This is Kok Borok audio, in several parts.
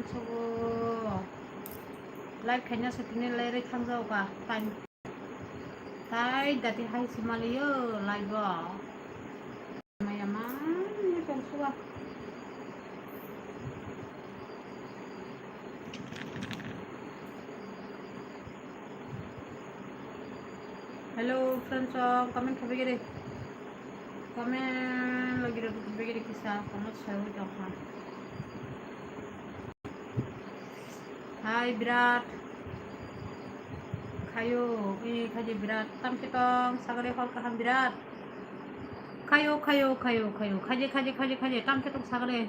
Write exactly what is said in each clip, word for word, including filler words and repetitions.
Sogo. Live khaina se tini lai rai thang jao ka. Time. Tai dati hai se maliyo live o. Maya ma ni tong suwa. Hello friends, comment khabai gede. Comment lagi rok khabai gede kisa comment sawi tong kha. Hai Birat. Khayo, eh, khaje Birat. Tam khe tong sagale hor kaham Birat. Khayo, khayo, khayo, khayo. Khaje, khaje, khaje, khaje. Tam khe tong sagale.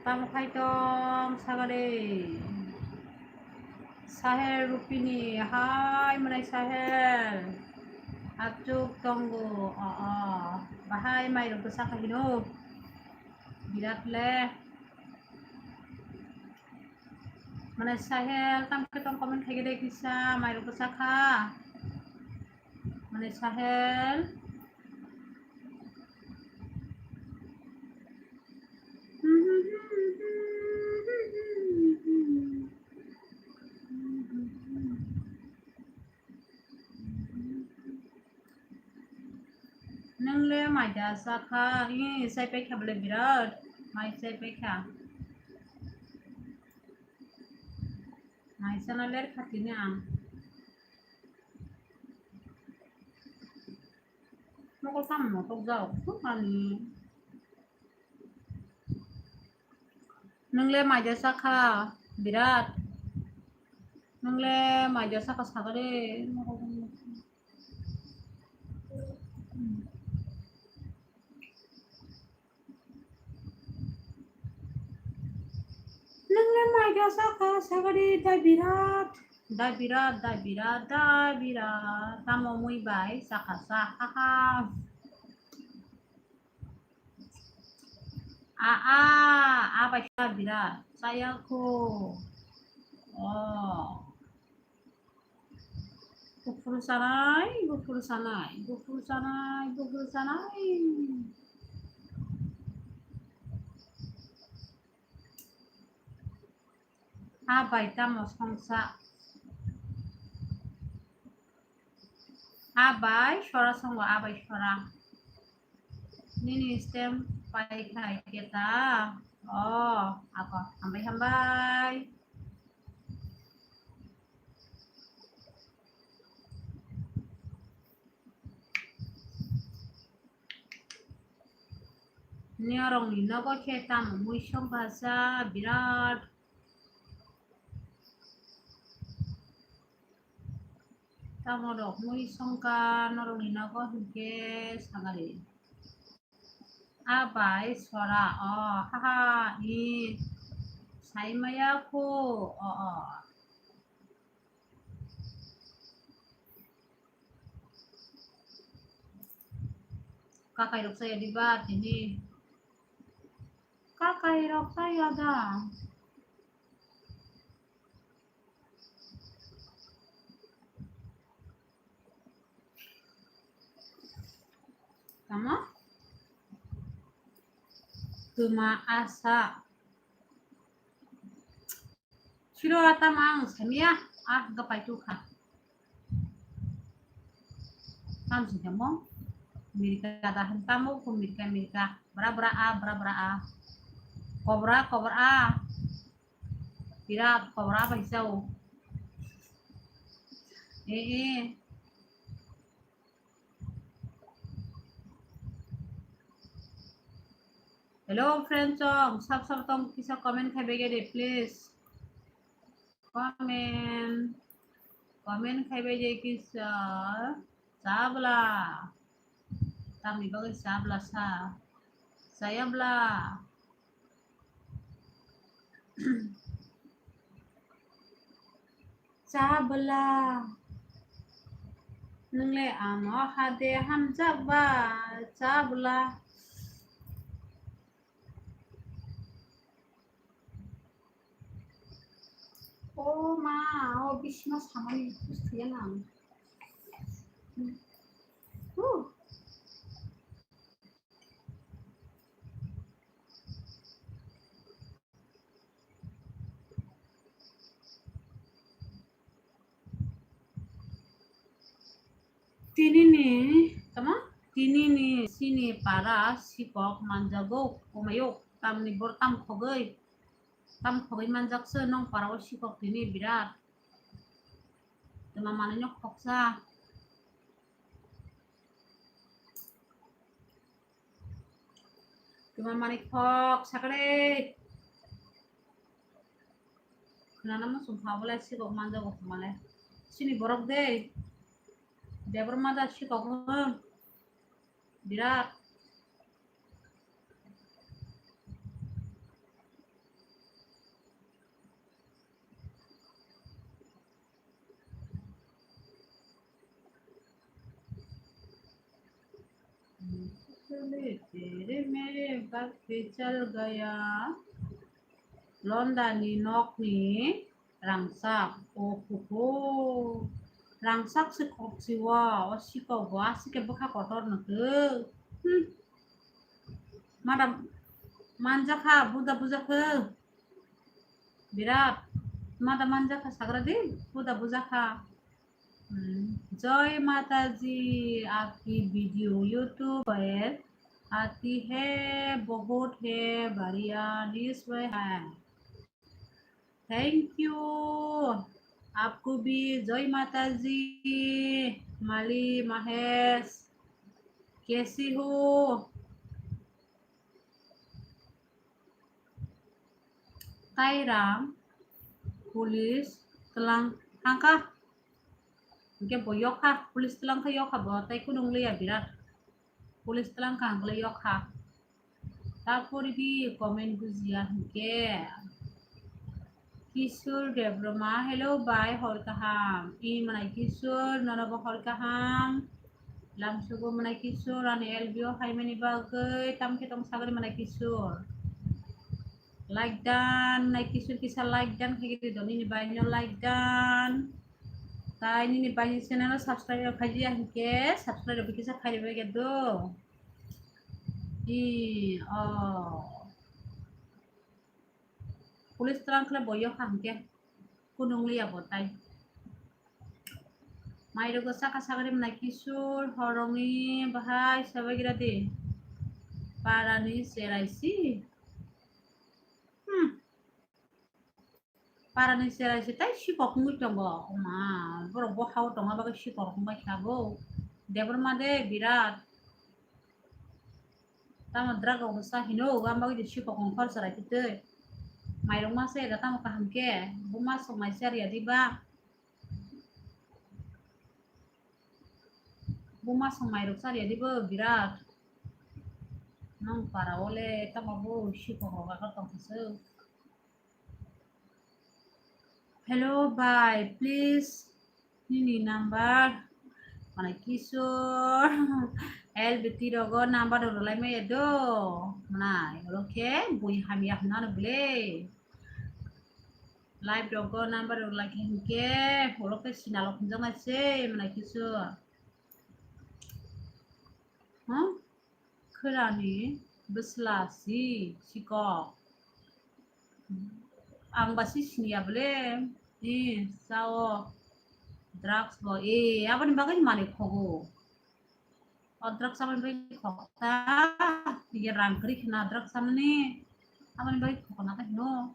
Tam khai tong sagale. Sahel Rupini, hai mwnai Sahel. Achuk tongo, o, o. Bahai mairok bwsa kha hino. Birat le. Mwnai Sahel, tam khe tong comment khai de kisa, mairok bwsa kha. Mwnai Sahel. Nwng le mai da cha kha, i chai pai kha bole Birat, mai chai pai kha. Mai chana ler kha tini ang. Mokol tamo motok jao, ani. Nwng le mai da cha kha, Birat. Nwng le mai da cha kha sagale. Nwng le mai da cha kha sagale da Birat. Da Birat, da Birat, da Birat. Tamo mui bai cha kha sa, ha ha. A, a, a bai kha Birat, chaya kho. O. Buphuru chanai, buphuru chanai, buphuru chanai, buphuru chanai. A bai tamo songsa. A bai sora songo, a bai sora. Nini stem pai khai keta. O, ako, hambai, hambai. Norokni nogo khe tamo mui songkha sa Birat. Tamo rok mui songkha norokni nogo hinkhe sagari. A bai sora o, ha ha, i sai maya kho, o, o. Kakai rok chaya diba tini? Kakai rok chaya da. Tamo? Tuma asa. Siro atam ang samia, ah, gapai tu kha. Tam si jamo. Mirka da han tamo ko mirka, mirka. Bra, bra, a, bra, bra, a. Kobra, kobra, a. Birat kobra bai sao. Eh, eh. Hello, friend chong, sab sab tong kisa comment khai bege de, please. Comment. Comment khai bege kisa. Chabla. Tamni bagwi chabla sa. Chayabla. Chabla. Nwng le ano hade hamjakba. Chabla. O ma, o bisma samani bus thuya na ang. Huh. Tini ni, tamo? Tini ni sini para sikok manjago, omayo, tamni bor tam khogoi, tam khogoi manjak se nong para o sikok tini birat. Tama manwi no khoksa. Tuma mani khok sakle. Khwnana muchung kha bole sikok manjago khumale. Sini borok de. Debor manja sikok wng. Birat. तेरे मेरे वक्त चल गया। Londa ni nok ni rangchak. Ohoho. Rangchak se khok si o. O sikok bo asike bwkha kotor no khe. Hmm. Madam manjakha buda bujakhe. Birat. Madam manjakha sagra di. Buda bujakha. Hmm. जय माता जी, आपकी video YouTube पर आती है, बहुत है बढ़िया, निश्चय है। Thank you। आपको भी जय माता जी। माली महेश, कैसी हो? Tairang police tlang thangkha. Hingke bo yokha, police tlang khe yokha bo, tai kunung liya birat. Police tlang kha hingke yokha. Tapori di comment bujiya hingke. Kishore Debbarma, hello bai, hor kaham. I manai Kishore, nono bo hor kaham. Lamsugo manai Kishore, ani L B O hai mani bagwi, tamkhe tong sagri manai Kishore. Like dan, nai Kishore kisa like dan, khe khe do nini bai no like dan. Tai nini bai ni channel o subscribe rok khai ya hingke, subscribe rok kisa khai rwbai do. I, oh. Police tlang khle bo yokha hingke kunung liya bo tai. Mairok saka saka rim nai Kishore horongni bahai sabai gira di. Parani cheraisi. Hmm. Parani cheraisi tai sikok wngwi tongo. Oma, borok bo hao tongma bagwi sikok wngbai kha bo. Debor ma de birat. Tamo drug rok sa hino, o ang bagwi de sikok wng khorsa rai twi twi. Mairok ma se da tamo kaham khe, bo ma sok mai ser ya di ba. Bo ma sok mairok ser ya di bo birat. Nang para o le tamo bo sikok rok agar tong kha se. Hello bai, please nini number manai Kishore L B T rogo number rok rwlai maya do manai oro khe bui hamya hwnna no bwle live rogo number rwlai khe hinkhe oro khe sinalo hwnjaknai se manai Kishore. Huh? Khwrani bwsla si sikok. Ang ba si siniya bole. Ni sao drugs bo. E, aboni bagwi mani khogo. O drugs aboni bagwi khokta. Ye rang kri khna drugs amni. Aboni bagwi khokna ta hino.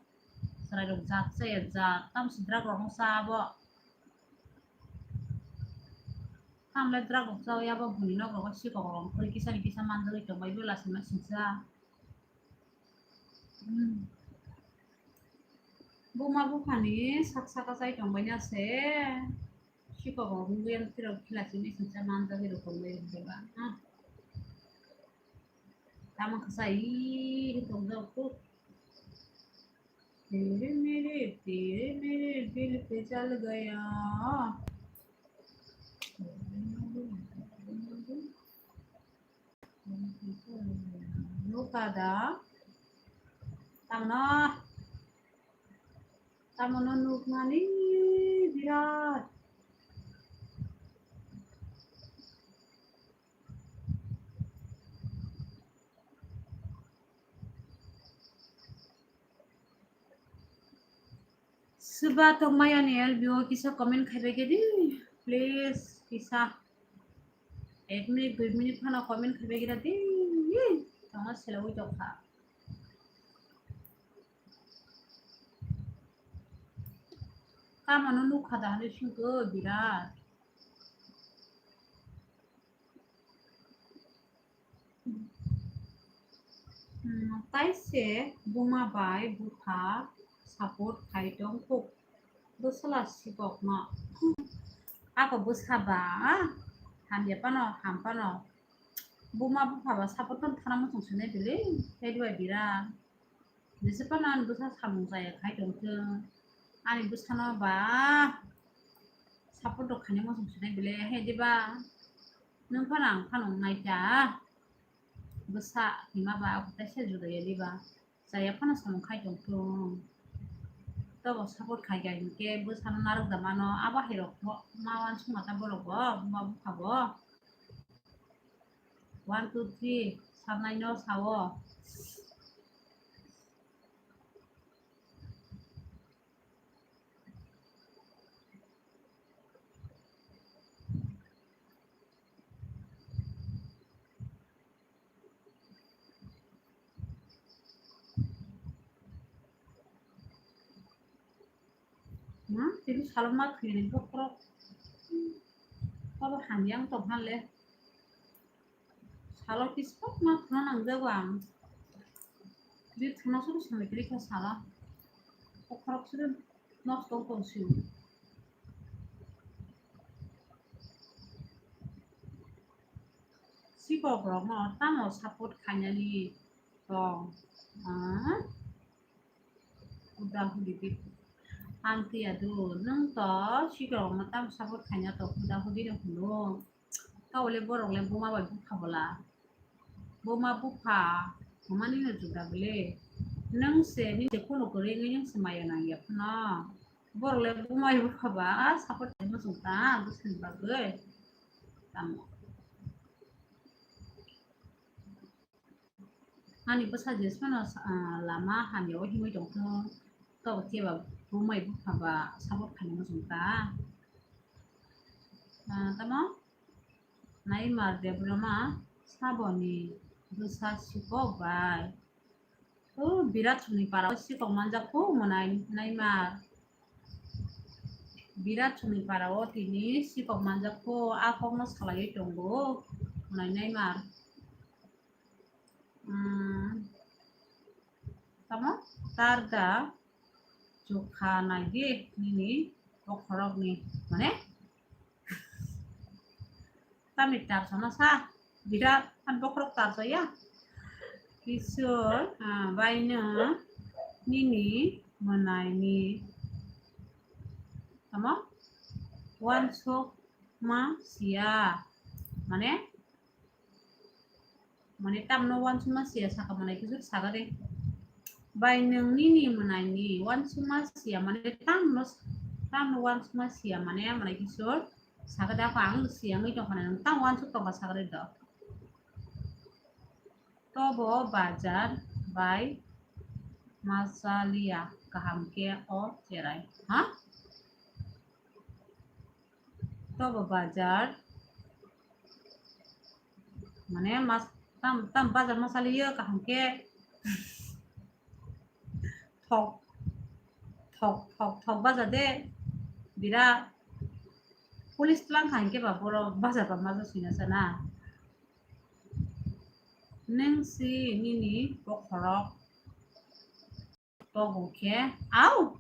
Sarai rok jat se jat. Tam si drug rok sa abo. Hamle drug rok chawi abo buni nok rogo sikok rok khori kisa ni kisa manjagwi tongbai bo lasima singsa. Hmm. Buma buphani sak saka chai tongbai na se sikok rok wngwi ang phirok khila simi singsa manjagwi rok tongbai rok ba. Tamo kasa i tongjak kuk. तेरे मेरे, तेरे मेरे दिल पे चल गया। Nukha da. Tamno. Tamno nukmani birat. Swba tongmaya ni L B O kisa comment khaibai khe di, please, kisa. Ek minute, dui minute phano comment khabai gira di. Tongma selawi tongkha. Kamano nukha da hwnwi swngkhe birat. Hmm, taise buma bai bupha support khai tong kuk bwsala sikokno. Ako bwsa ba hamya phano ham phano buma bupha ba support tong thana muchung sinai bili tei duai bira. Jesa phano ani bwsa samung chaya khai tong thung. Ani bwsano ba support rok khaina muchung sinai bili hai diba. Nwng phano ang phano wngnai ta. Bwsa hima ba ako teisa juda ya diba. Chaya phano samung khai tong thung. Tobo support khai kha hinkhe bwsano narwk da mano. Abo hai rok ma uansukma ta borok bo, buma bupha bo. One, two, three, sanai no sao. Hmm, tini salo ma thwini bokhorok. Abo hamya wng tong hale. Salo kisa ma thwna nangjago ang. Tini thwna suru samai tini kha salo. Bokhorok suru nosto wng tong sio. Sikok rokno tamo support khainani tong? Ah? Huda hudi di. Ang tiya do, nwng to sikok rokno tamo support khaina to huda hudi no hwno. Tawle borok le buma bai bupha bola. Buma bupha hwnmani no juda bole. Nwng se, nini se kuno kwrwi wngwi nwng se maya nangya phano. Borok le buma bai bupha ba support khaima chwng ta, bwsani bagwi. Tamo. Ani bwsa jesmano, ah, lama hamya o himwi tongkhe, to khe ba bumai bupha ba support khaina muchung ta. Ah, tamo? Naimar Debbarma saboni bwsa sikok bai. O birat chwngni para o sikok manjak kho mwnai Naimar. Birat chwngni para o tini sikok manjak kho, a kokno salaiwi tongo mwnai Naimar. Hmm. Tamo? Tar da chukha nai di nini bokhorokni, mane? Tamni tar sana sa? Birat an bokhorok tar saya. Isor, ah, baino nini mwnaini. Tamo? Uansuk ma sia. Mane? Mane tamno uansukma sia saka manai khe saka de. Bai nwng nini mwnaini uansukma sia mane tamno, tamno uansukma sia mane manai khe saka de, ako ang sia wngwi tongkha na, nwng tamo uansuk tongkha saka de do. Tobo bazar bai ma chaliya kaham khe o cherai. Ha? Tobo bazar. Mane mas tam, tam bazar ma chaliyo kaham khe. Thok, thok, thok, thok bazar de. Bira police tlang kaham khe ba borok bazar ba ma sina sana. Nwng si nini bokhorok. Togo khe, au!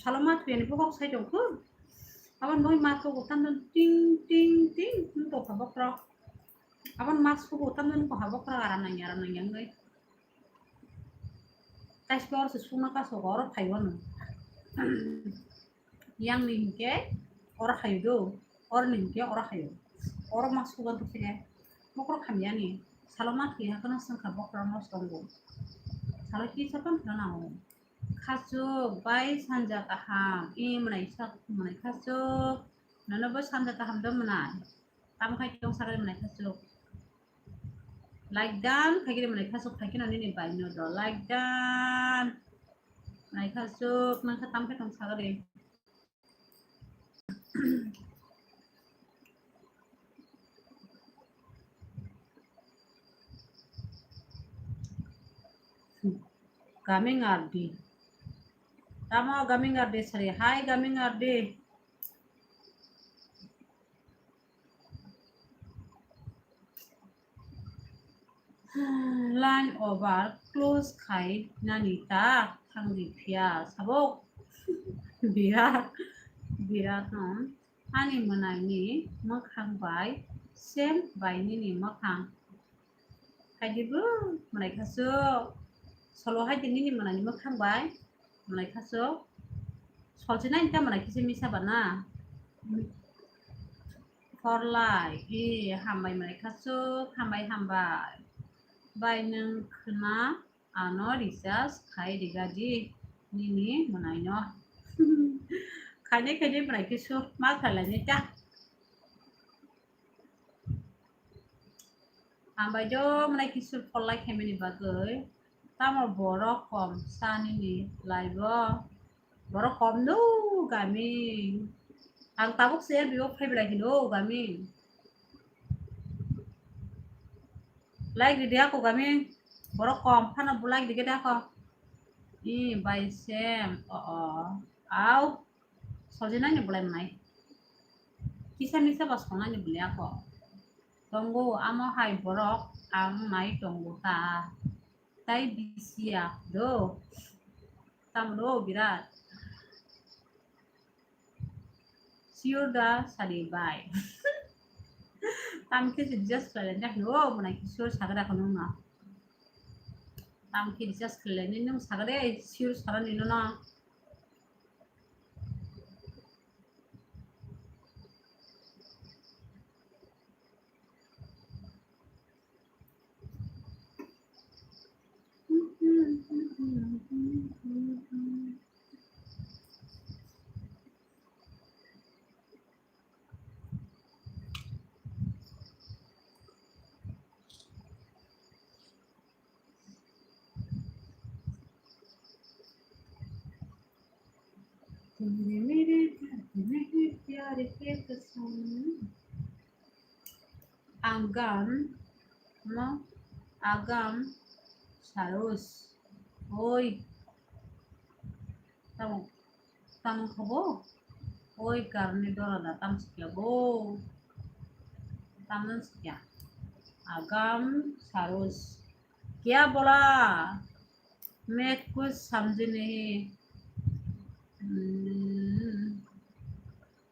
Salo ma thuyani bokhorok sai tong kho. Abo noi ma togo tamjani ting, ting, ting, wng tong kha bokhorok. Abo ma sugo tamjani kha bokhorok aram nangya, aram nangya wngwi. Kaisa oro se sukna kaso oro phaibo no. Yang ni hinkhe oro hayo do, oro ni hinkhe oro hayo. Oro ma sugan to khe bokhorok hamyani. Salo ma thwi hakhe no swngkha bokhorok no tongo. Salo kisa tong phano nango. Khachuk bai sanja kaham. E mwnai sak mwnai khachuk. Nono bo sanja kaham do mwnai. Tamo khai tong sakhe mwnai khachuk. Like dan khai khe mwnai khachuk khai khe no nini bai no do. Like dan. Mwnai khachuk nang kha tamo khai tong sakhe. Gaming R D. Tamo Gaming R D sari. Hi, Gaming R D. Line over close khai nani ta thangri phiya sabo. Birat, birat no. Ani mwnaini mwkhang bai same bai nini mwkhang. Haidi bo mwnaikha su. Solo haidi nini mwnaini mwkhang bai mwnaikha su. Solchinai ta mwnaikhe se misa bana. Forlai, e, hambai mwnaikha su, hambai, hambai. Bai nwng khna ano recharge khai riga di nini mwnaino. Khainai khainai mwnaikhe su ma khlainai ta. Hambai do mwnaikhe su forlai khaimani bagwi. Tamo borok kom sa nini live o. Borok kom no Gaming. Ang tabuk se R B o phai belai hino Gaming. Like ridi ako Gaming. Borok kom phano bo like rikhe de ako. I bai sem. O, o. Au. Sojinani bolai mai. Kisa misa ba songnani bolai ako. Tongo amo hai borok ang nai tongo ta. Tai bisiya do. Tamo do birat. Sure da sadi bai. Tam khe se just khlai jak no mwnai khe sure sagra khano na. Tam khe just khlai ni nung sagra sure sarani no na. तुमने मेरे दिल में प्यार के कसम। Agam, no? Agam, Sarus. Oi. Tamo, tamo khabo? Oi, karni dora da, tam sikya bo. Tam sikya. Agam, Sarus. Kya bola? Main kuch samjhe nahi. Hmm.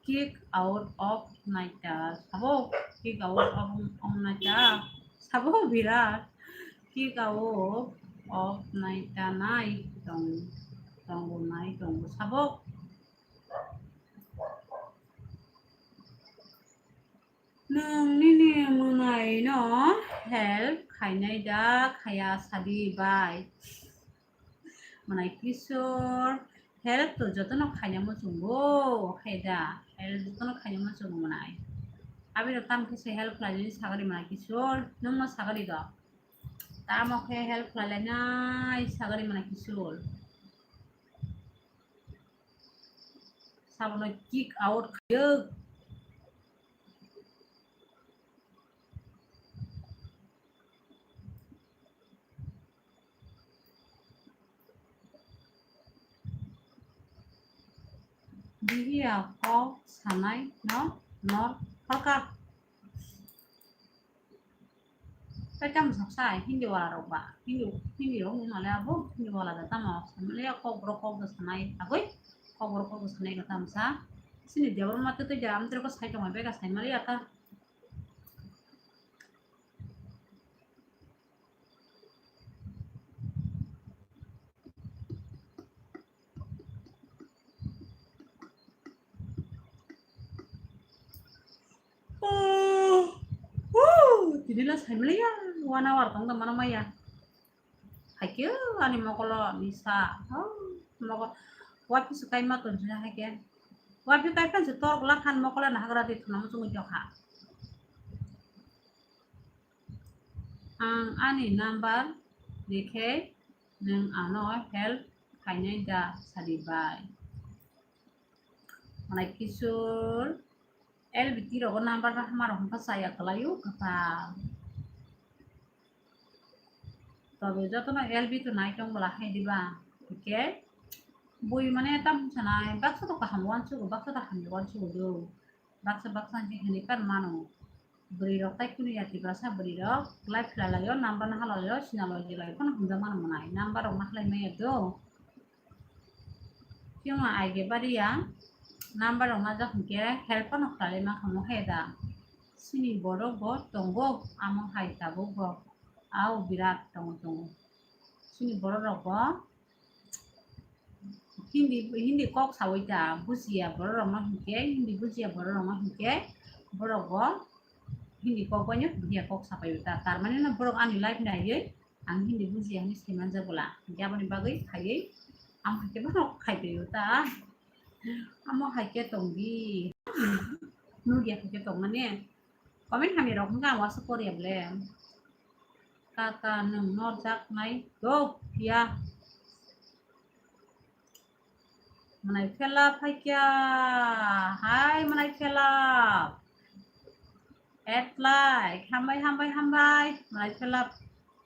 Kick out of naita. Sabo kick out of, of naita. Sabo birat. Kick out of naita nai tong, tongo nai tongo. Sabo. Nwng nini mwnaino help khainai da khaya sadi bai. Mwnai Kishore help to jotono khaina muchungo khe da, help jotono khaina muchungo mwnai. Abino tam khe se help khlainani sagari mwnai Kishore, nwngno sagari do. Tamo khe help khlailainai sagari mwnai Kishore. Sabono kick out khayo. Bihiya kok sanai no nor halka. Tei tamo saksa Hindi wala rok ba, Hindi, Hindi rok wng male abo Hindi wala da tamo samaliya kok borok kok da sanai agoi, kok borok kok da sanai ka tamo sa. Sini Debbarma tei tei da amtwrwkgo sai tongmani bega sai maliya ta. Oh, oh, tini lo sai maliya, one hour tong tong mano maya. Haikhe ani mokolo nisa. Oh, mokol. Wapi su kaima ton sina haikhe. Wapi kai kan se tor gula khan mokolo na hagra di thuna muchung jokha. Ang ani number rikhe nwng ano help khainai da sadi bai. Mwnai Kishore, L B T rogo number ba hamar hwnka chaya kwlaio kwtal. Tobe jotono L B to nai tong bwla hai diba. Hwnkhe bui mane tam sanai baksa to kaham uansugo, baksa to hamya uansugo do. Baksa baksa je hwnwi pan mano. Bwrwi rok tai kunu ya Tiprasa bwrwi rok live khlai laio, number no halai laio, sina loi laio, phano hamjak mano mwnai. Number rok ma khlai maya do. Chwngno aige bariya number rok najak hwnkhe help no khlai ma khamu hai da. Chini borok bo tongo, amo hai tabuk bo. Au birat tongo tongo. Chini borok rok bo Hindi, Hindi kok sawi ta bujiya borok rok no hwnkhe, Hindi bujiya borok rok no hwnkhe borok bo Hindi kok bai no bujiya kok sapai ta. Tar mane no borok ani live naiwi ang Hindi bujiya hinwi saimanjak bwla. Hinkhe aboni bagwi khaiwi ang hinkhe bono khai tongwi ta. Amo hai khe tongdi. Nugya hai khe tongmani. Comment hamya rok wngkha ang uansuk poriya bwle. Kaka nwng norjak nai do ya. Mwnai phela phaikya. Hai mwnai phela. At like, hambai, hambai, hambai. Mwnai phela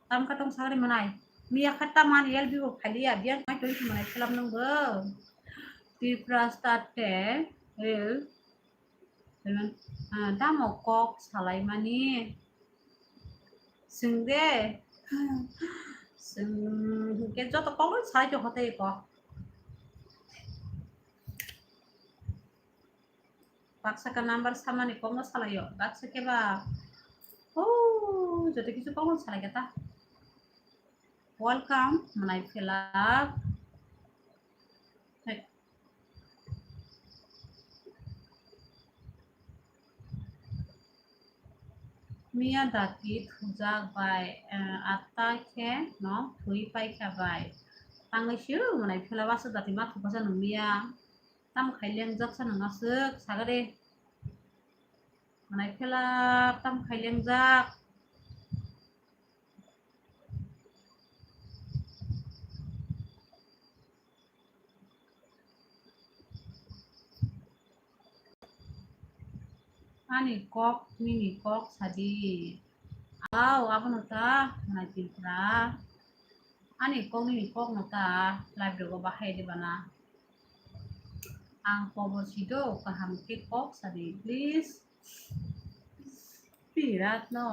tam ka tong sagri mwnai. Miya khatta man L B bo phaliya, biang mai tong mwnai phela nung bo. Tiprasa te, el, el, ah, tamo kok salai mani. Sing de. Sing ke joto kok salai jo hote ko. Baksa ka number samani kokno salaio, baksa khe ba, oh, joto kisu kokno salai khe ta. Welcome, mwnai phela. Hey. Miya dati thujak bai, eh, atta khe no thui paikha bai. Tangwi siu mwnai phela baksa dati ma thupasa nung miya. Tamo khai lengjak sa nang aswk sagade. Mwnai phela tamo khai lengjak. Ani kok nini kok sadi. Au, abono ta, mwnai Tripura. Ani kok nini kok no ta, live rogo bahai de bana. Ang kobor sido, kaham khe kok sadi, please. Birat no.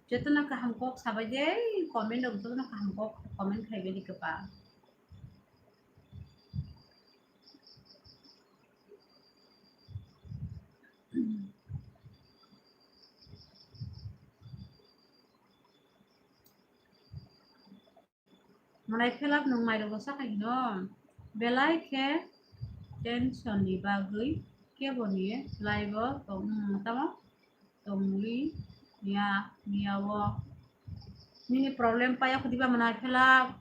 Jotono kaham kok sabai de, comment rok jotono kaham kok comment khai bai di kwbang. Mwnai phela nwng mairok bo sakha hino. Belai khe tension ni bagwi kebo ni live o tong, mm, tamo tongwi ya, ya o. Nini problem paya khudiba mwnai phela.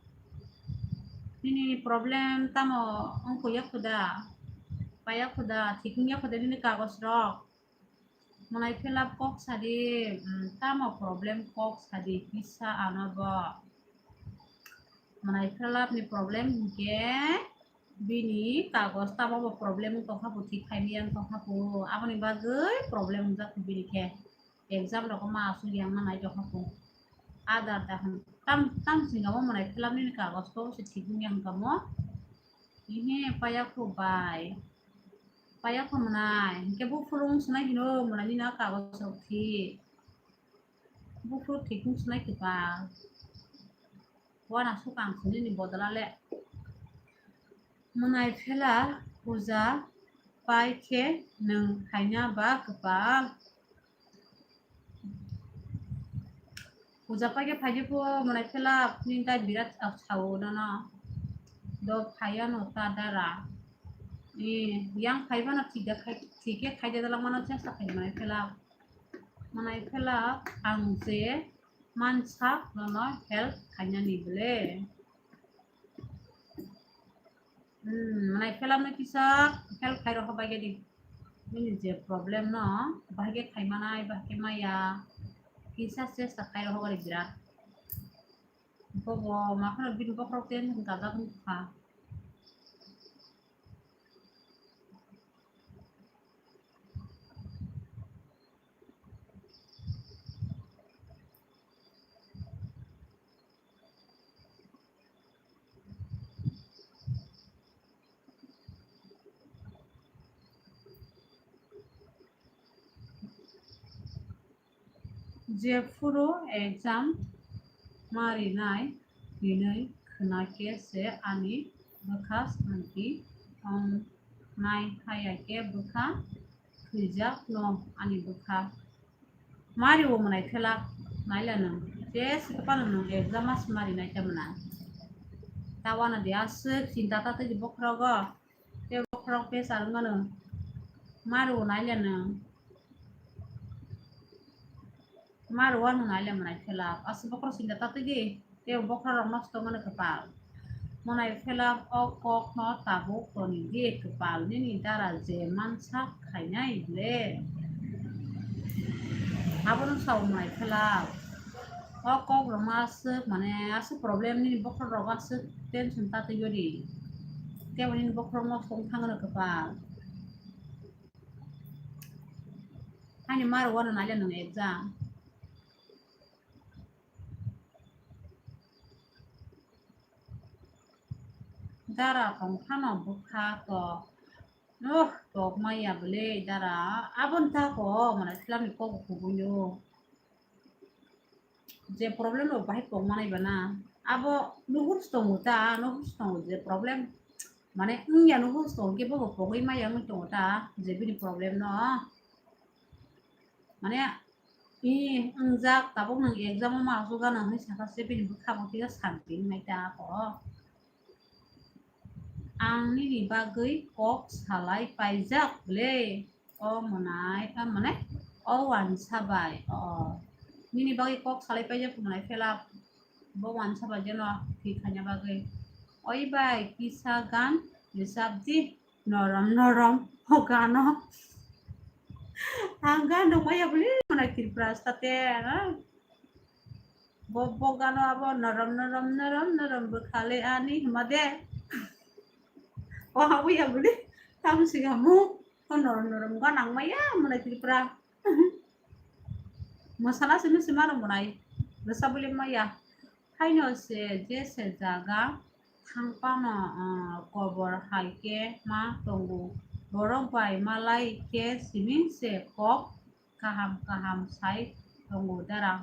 Nini problem tamo wngkho ya khuda. Paya khuda, thik wngya khuda nini kagoj rok. Mwnai phela kok sadi, mm, tamo problem kok sadi kisa ano bo. Mwnai phela ni problem hinkhe bini kagoj tamo bo problem wng tongkha bo, thik khaimaya wng tongkha bo. Aboni bagwi problem wngjak bini khe. Exam rogo ma aswk yang ma nai tongkha bo. Adar da hwn tam, tam singa bo mwnai phela nini kagoj kok se thik wngya wng tamo. Ihe paya kho bai. Paya kho mwnai. Hinkhe buphuru wng swnai hino mwnai nini a kagoj rok thik. Buphuru thik wng swnai kwpal. Wana sukang sini ni bodola le. Mwnai phela puja pai khe nwng haina ba kwpal. Puja paikhe phaidi pho mwnai phela nini tai birat sao nono. Do phaiya no ta dara. Eh, yang phaiba no thik da khai, thik khe khai da dalak mano chesta khai mwnai phela. Mwnai phela ang je mansak nono help khainani bole. Hmm, mwnai phela no kisa help khai rokha bai di. Nini je problem no, bahai khe khai manai, bahai khe maya, kisa chesta khai rokha bai birat. Bobo, ma kheno bini bokhorok tension kajak wngkha. Jephuru exam ma rinai hinwi khwnakhe se ani bwkha santi tongnai, haya khe bwkha thwijakno ani bwkha. Mari o mwnai phela, naila nwng. Jesi kwpano nwng exam mas mari nai ta mwnai. Ta wana de aswk chinta ta tei bokhorogo. Tei bokhorok pressure wngmano. Mari o naila nwng. Mari o nwng naila mwnai phela. Aswk bokhorok chinta ta tei di. Tei bokhorok nosto wngmano kwpal. Mwnai phela o kokno tabuk toni di kwpal. Nini dara je mansa khainai le. Abono sao mwnai phela. O kok rok ma aswk, mane, aswk problem nini bokhorok rok aswk tension ta twi di. Tei bo nini bokhorok nosto wng thangno kwpal. Hani mari o nwng naila nwng exam. Dara tong phano bwkha to. Oh, tok maya bwle dara. Aboni tako mwnai phela ni kok kubui o. Je problem rok bahai tong manai bana. Abo nuhur tongo ta, nuhur tongo je problem. Mane wngya nuhur tongo khe bobo pogwi maya wngwi tongo ta, je bini problem no. Mane, i, wngjak, tabuk nwng exam o ma asugano hinwi sakha se bini bwkha bo kisa santi wngnai ta ako. Ang nini bagwi kok salai paijak le. O mwnai, o mwnai, o wansa bai, o. Nini bagwi kok salai paijak mwnai phela, bo wansa bai jeno thwi khaina bagwi. Oi bai, kisa gan rwchap di, norom norom, o gano. Ang gan rwmaya bwle mwnai Tripura state, ha? Bo, bo gano abo norom, norom, norom, norom bwkhale ani hima de. O abuya bwle, tamo sigamu, o norom, norom gana wngmaya mwnai Tripura. Mwsana simi sima rwmwnai, rwsa bwle maya. Haino se, je se jaga thangpano, ah, kobor hai khe ma tongo. Borok bai malai khe simi se kok kaham kaham sai tongo dara.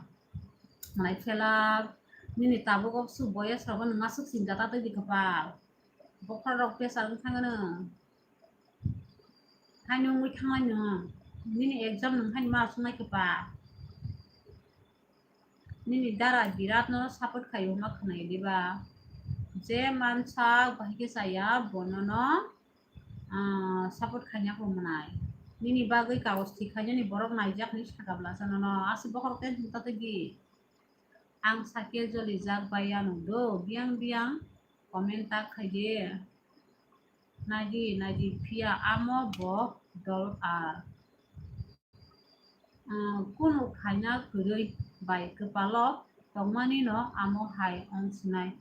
Mwnai phela nini tabuk o su boyes rogo nwng aswk chinta ta twi di kwpal. Bokhorok pressure wng thangano. Haino wngwi thangnai nwng. Nini exam nwng haino ma aswk nai kwpal. Nini dara birat no support khaio ma khwnai diba. Je mansak bahai khe chaya bono no, ah, support khaina bo mwnai. Nini bagwi kagoj thik khainani borok naijak hinwi saka bwlasa nono. Aswk bokhorok tension ta twi di. Ang sakhe jolijak bai ano do. Biyang biyang comment ta khai di. Naidi, naidi, phiya amo bo dol ar. Ah, kunu khaina kwrwi bai kwpalo tongmani no amo hai wng sinai.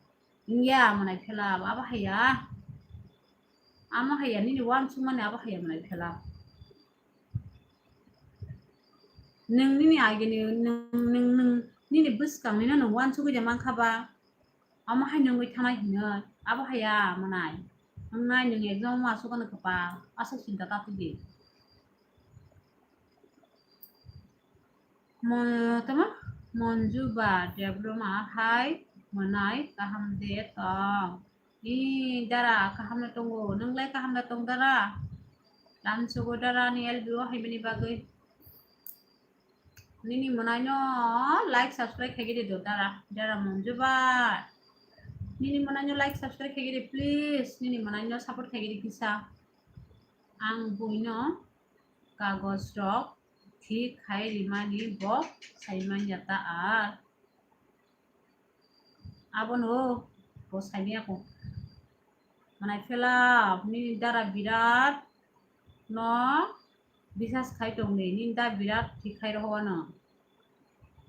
Wngya mwnai phela abo haiya. Amo haiya nini uansukmani abo haiya mwnai phela. Nwng nini agini, nwng, nwng, nwng nini bwskangni no nwng uansugwi de mankha ba. Amo hai nwngwi thanai hinwi, abo haiya mwnai. Wngnai nwng exam o aswk ano kwpal, aswk chinta ta twi di. Mo-, tamo Monju ba Debbarma hai mwnai kaham de tong. Ee, dara, kaham no tongo. Nwng lai kaham da tong, dara? Lamsogo dara ni L B O hai bini bagwi. Nini mwnai no like, subscribe khai gidi do, dara. Dara Monju ba. Nini mwnai no like, subscribe khai gidi, please. Nini mwnai no support khai gidi kisa. Ang buino kagoj rok thik khai rimani bo sai manya ta ar. Abono bo saimaya ko. Mwnai phela nini dara birat no bisas khai tongdi, nini da birat thik khai rohowano.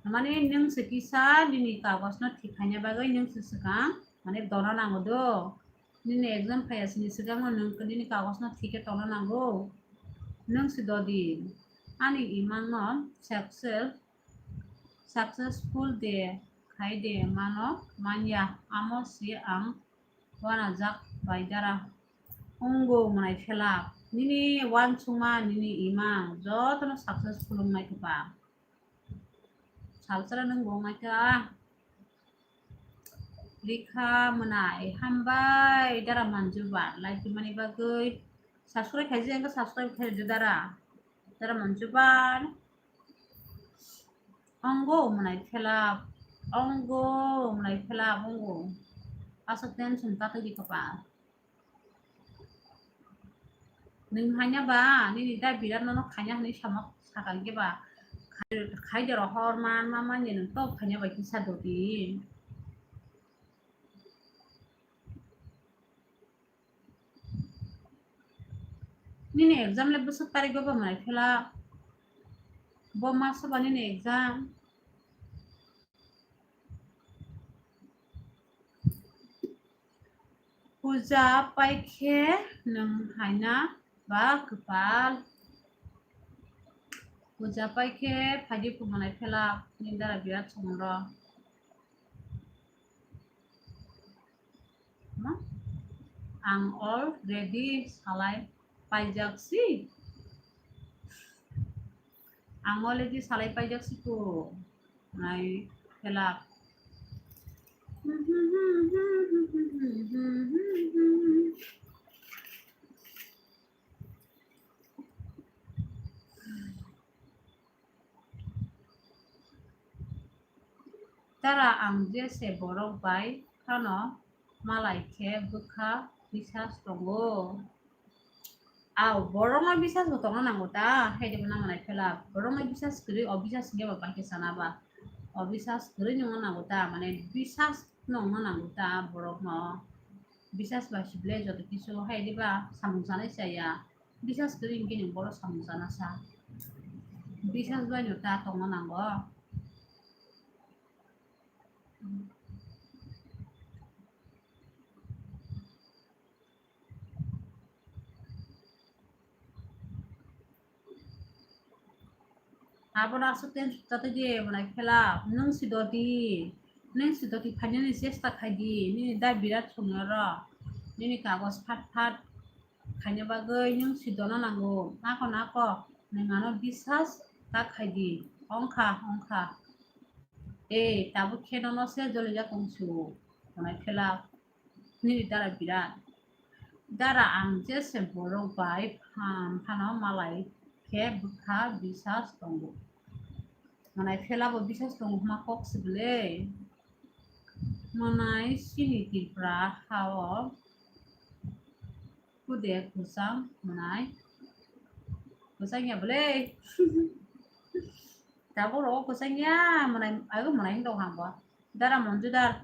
Mane nwng se kisa nini kagoj no thik khaina bagwi nwng se swkang mane dona nango do. Nini exam phaiya sini swkang no nwng nini kagoj no thik khe tongna nango. Nwng se dodi ani imang no success successful de khai de mano manya, amo se ang wanajak bai dara. Wngo mwnai phela nini uansukma nini ima jotono successful wngnai kwpal. Salsara nwng bo wngnaikha. Rikha mwnai hambai dara manju ban like mani bagwi. Subscribe khaijak wngkha, subscribe khaidi dara. Dara manju ban. Ongo mwnai phelap. Ongo mwnai phelap ongo. Aswk tension ta twi di kwpal. Nwng haina ba, nini da birat nono khaina hwnwi sama sakal khe ba. Khai, khai de rohor man, ma man ni nwng to khaina bai kisa dodi. Nini exam le bwswk tarik o ba mwnai phelap. Bo maso ba nini exam. Puja paikhe nwng haina ba kwpal. Puja paikhe phaidi phumanai phelak nini dara birat songro. Ma? Ang already salai paijak si. Ang already salai paijak si ko. Nai phelak. Dara ang jese borok bai phano malai khe bwkha bisas tongo. Au, borokno bisas bo tongna nango ta, haide bo nang nai phela. Borokno bisas kwrwi, o bisas hwnkhe bo bai khe sana ba. O bisas kwrwi nungna nango ta, mane bisas nungna nango ta borokno. Bisas bai se belai joto kisu haide ba samung sanai chaya. Bisas kwrwi hwnkhe nwng borok samung sana sa. Bisas bai no ta tongna nango. Abono aswk tension ta twi di, mwnai phela, nwng si dodi, nwng si dodi phainani chesta khai di, nini da birat songya ro, nini kagoj phat phat khaina bagwi nwng si dona nango, nako nako, nwng ano bisas ta khai di, ongkha, ongkha. Ei, tabuk khe nono se jolijak tong su, mwnai phela. Nini dara birat. Dara ang jese borok bai phano malai khe bwkha bisas tongo. Mwnai phela bo bisas tongo hwnma kok se belai. Mwnai chini Tripura ha o kude kwchang mwnai. Kwchang ya belai. Tabuk rogo kwchang ya mwnai, abo mwnai wng tong ha bo. Dara Monju dar.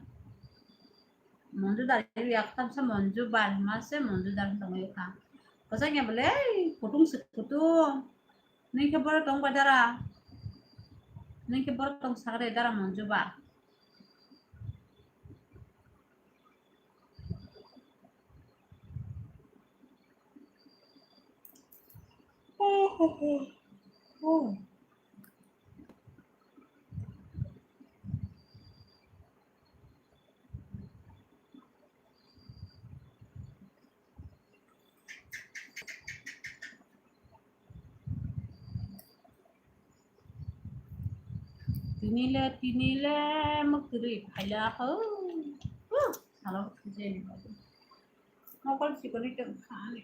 Monju dar yak tamsa Monju bar hima se Monju dar tongwi kha. Kwchang ya bole kutung se kutung. Nini khe borok tong ba dara. Nini khe borok tong sagre dara Monju bar. Oh, oh, oh. Oh. Tinile, tinile, mwktwrwi phaila ho. Huh, salo thujeni. Mokol sikoni tong kha ani.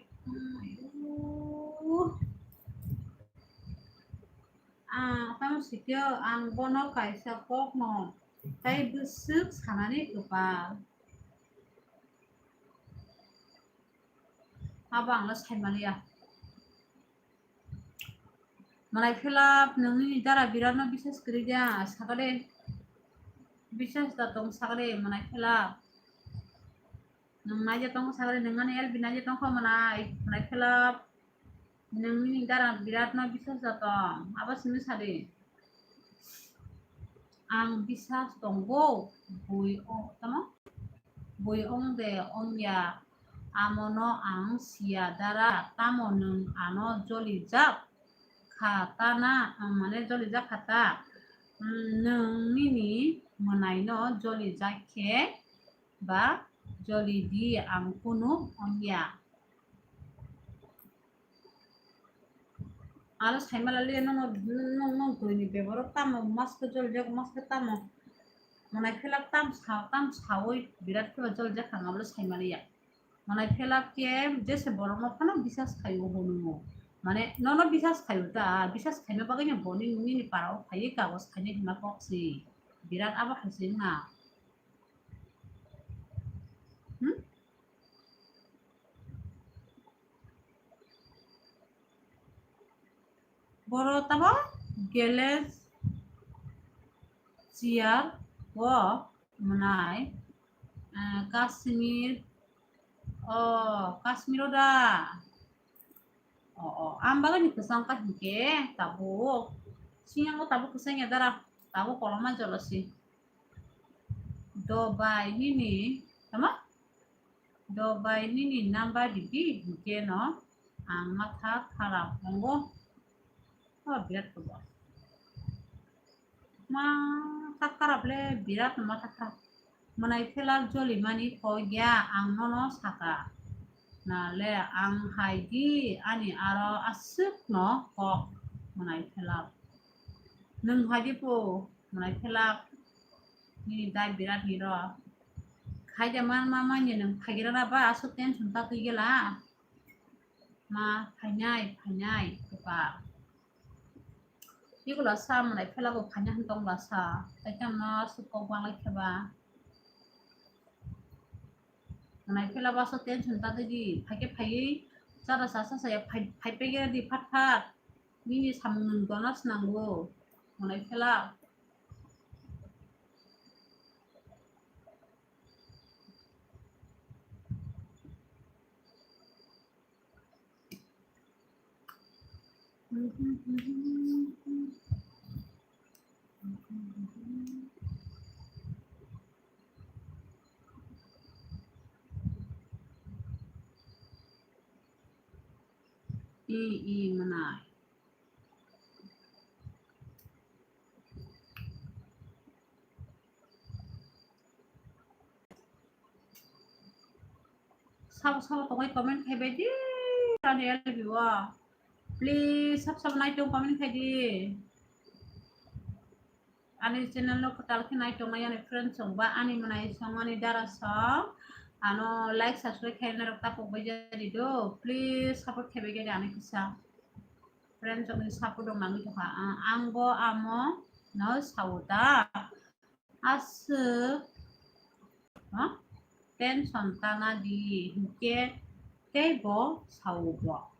Ah, tamo sikyo ang bono kaisa kokno tai bwswk sanani kwpal. Abo ang no sai maliya. Mwnai phela nwng nini dara birat no bisas kwrwi de sakale. Bisas da tong sakale mwnai phela. Nwng naija tong sakale nwng ani L B naija tong kho mwnai, mwnai phela. Nwng nini dara birat no bisas da tong. Abo simi sadi. Ang bisas tongo bui o tamo. Bui ong de ong ya, amono ang siya dara, tamo nwng ano jolijak kha ta na, mane jolijak kha ta? Nwng nini mwnaino jolijak khe ba joli di, ang kunu ong ya. Aro saimala le nung, nung, nung twi ni bebaro tamo mask joljak, mask tamo. Mwnai phela tam sa, tam sawi birat khe ba joljak ang abo le saimaliya. Mwnai phela khe jese borok no phano bisas khaio bo nungo. Mane nono bisas khaio ta, bisas khaina bagwi no bo nini, nini para o phaiwi kagoj khaina hima kok si. Birat abo hai se wngna. Hmm? Boro tamo Gales chair o mwnai, ah, Kashmir, o Kashmir o da. O, o, ang bagwi ni kwchang ka hinkhe tabuk. Siyang o tabuk kwchang ya dara, tabuk koloma jolosi. Dobai nini, tama? Dobai nini number di di, hinkhe no ang matha kharap tongo. O birat kobo. Matha kharap le, birat no matha kharap. Mwnai phela joli mani kok ya ang nono saka. Na le ang hai di ani aro aswk no kok mwnai phela. Nwng hai di po. Mwnai phela nini dai birat ni ro. Khaida man ma manya nwng phaigira na ba aswk tension ta twi gela. Ma phainai, phainai, khepa. Ikola sa mwnai phela bo phaina hwn tongla sa. Tai tamo aswk kok banglai kheba. Mwnai phela bo aswk tension ta twi di. Phaikhe phaiwi chara sa sa sa ya phai, phai pegera di phat phat. Nini samung nwng dona swnango. Mwnai phela. I, i, mwnai. Sabo sabo tongwi comment khai bai di ani L B o. Please sab sabo nai tong comment khai di. Ani channel no kwtal khe nai tongnai ani friend song ba ani mwnai song ani dara song. Ano like subscribe khai narok tapok bai jadi do. Please support khai bai di ani kisa. Friend song ni support rok nangwi tongkha. Ang, ang bo amo no sao ta. Aswk, ha? Tension tana di, hinkhe tei bo sao bo.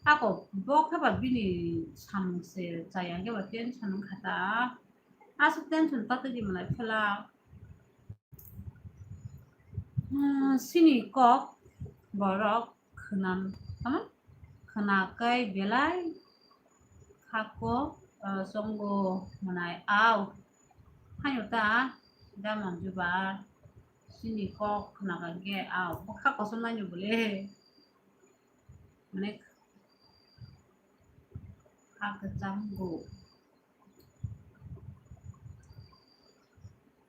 Ako bo khe ba bini samung se chaya khe ba tension wngkha ta. Aswk tension ta twi di mwnai phela. Hmm, sini kok borok khwnam, tamo? Khwnakai belai khako, ah, chongo mwnai au. Haino ta da manjuba sini kok khwnakai khe au. Bo kha kosom naino bole. Mane kha kwcham go.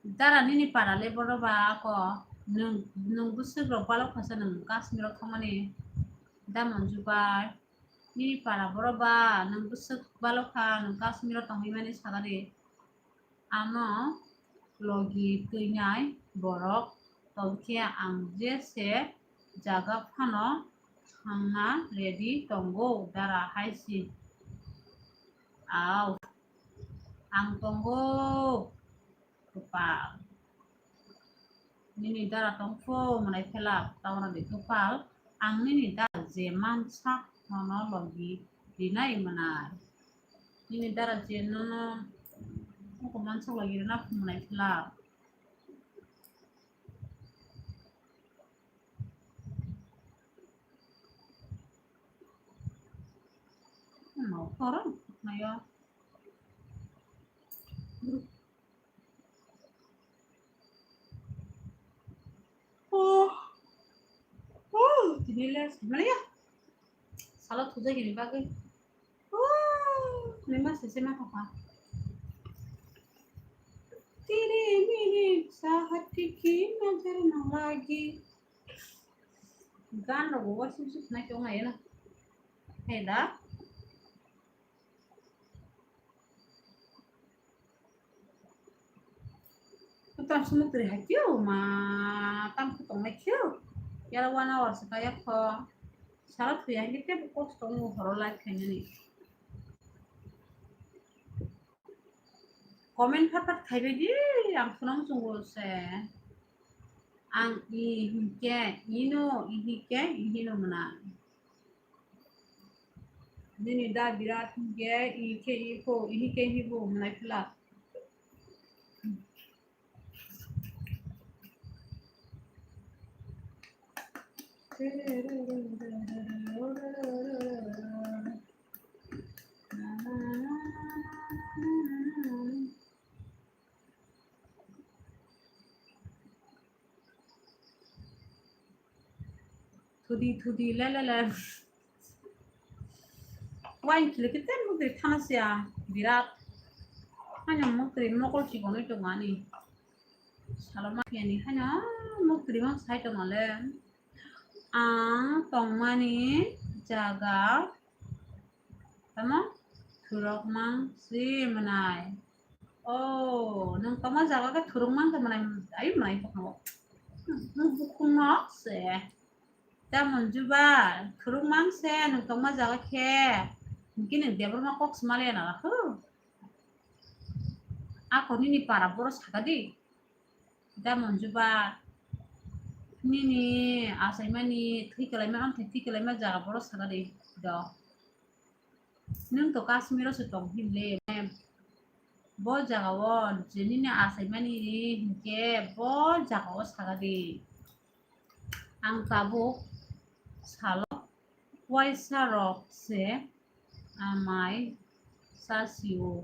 Dara nini para le boro ba ako nwng, nwng bwswk rok balok kha se nwng Kashmir o thangmani da manjubai. Nini para boro ba nwng bwswk balok kha nwng Kashmir o tongwi mani sagari. Ano logi twinai borok tongkhe ang jese jaga phano thangna ready tongo dara hai si. Au. Ang tongo, kwpal. Nini dara tongphu mwnai phela, tauna di kwpal. Ang nini dara je mansa nono logi rinai mwnai. Nini dara je nono oko mansa logi rina phu mwnai phela. No, toro, nayo. Oh, oh, tini le, mane ya. Salo thujai gini bagwi. Oh, nima sese ma papa. Tiri miri sahat ki nazar na lagi. Gan rogo wasim suk na kyung ayena. Heda. Kutam sumuk twi hai kyo ma, tam kutongnai kyo. Yala one hour se kaya kho. Sala thwi hai khe tebo kosto wngo horo live khainani. Comment phat phat khaibai di, ang phunang chungo se. Ang i hinkhe ino, i hinkhe i hino mwnai. Nini da birat hinkhe i khe i pho, i hinkhe i bo mwnai phlak. Thudi, thudi, le, le, le. Wine kile kete mukri thana siya, birat. Hanya mukri mokol chikonwi tongmani. Saloma kiyani hanya mukri mang sai tongmale. Ang tongmani jaga tamo thurok mang si mwnai. Oh, nung tongma jaga khe thurok mang khe mwnai, ai mwnai tongmo. Nung bukhung nok se. Da Monjuba, thuruk mang se, nung tongma jaga khe. Hingke nung Debbarma kok smalai na lakhu. Ako nini para boro saka di. Da Monjuba, nini achaimani thwi kalaima, amthai thwi kalaima jaga boro saka di. Do. Nung to Kashmiro se tong himle. Bo jaga o je nini achaimani hingke bo jaga o saka di. Ang tabuk salo waisa rok se amai sa sio.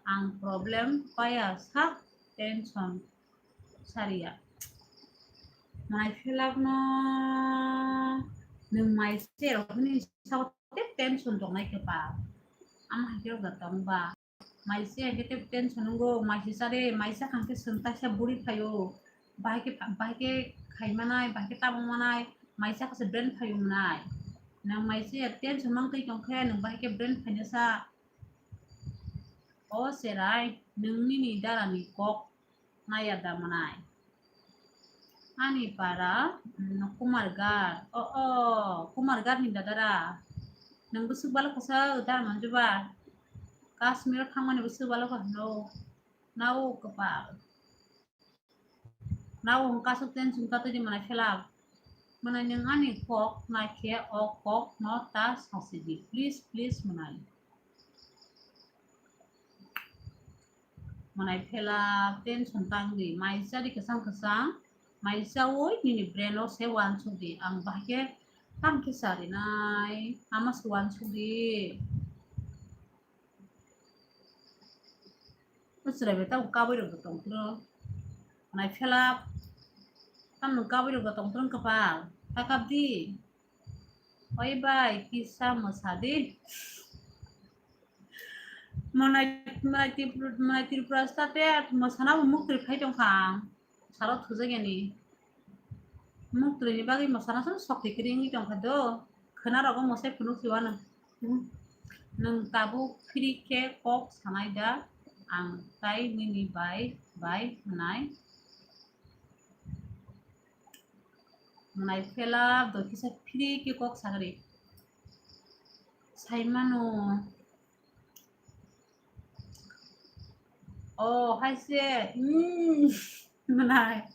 Ang problem paya sak tension saria. Mai phelak no nung mai se rok ni sao te tension tongnai khe pa. Ama hai khe rok da tong ba. Maise hai khe tei tension wngo, maise chare, maise kha khe swng taisa buri phaio, bahai khe, bahai khe khai manai, bahai khe tamo manai, maise kha se brain phaio manai. Nang maise ya tension mang twi tong khe, nang bahai khe brain phainasa. O cherai, nang nini dara ni kok naya da manai. Ani para, mm, Kumargar. O, o, Kumargar ni dadara. Nang bwswk balo kasa da Manjuba. Kashmir thangmani bwswk balo kasa no. Nao kwpal. Nao hwn kasuk tension ta twi di manai phelak. Manai nang ani kok nai khe o kok no ta sasi di. Please, please manai. Manai phela tension tang di, mai cha di kwchang kwchang, mai chaui nini brain o se uansuk di, ang bahai khe tam khe cha rinai, ama se uansuk di. O chwrai bai tamo kabui rok bo tong phuru, manai phela tamo kabui rok bo tong phuru kwpal ta kap di. Oi bai, kisa mwsa di. Manai, manai Tripura, manai Tripura state mwsana bo muktwi phai tongkha ang. Salo thujak yani. Muktwi ni bagwi mwsana song sokti kiri wngwi tongkha do. Khwna rogo mwsai phunuk si wano. Nwng tabuk phiri khe kok sanai da ang tai nini bai, bai hwnai. Manai phela doi kisa phiri khe kok sagri. Saimano. O, hai se. Mm. Manai.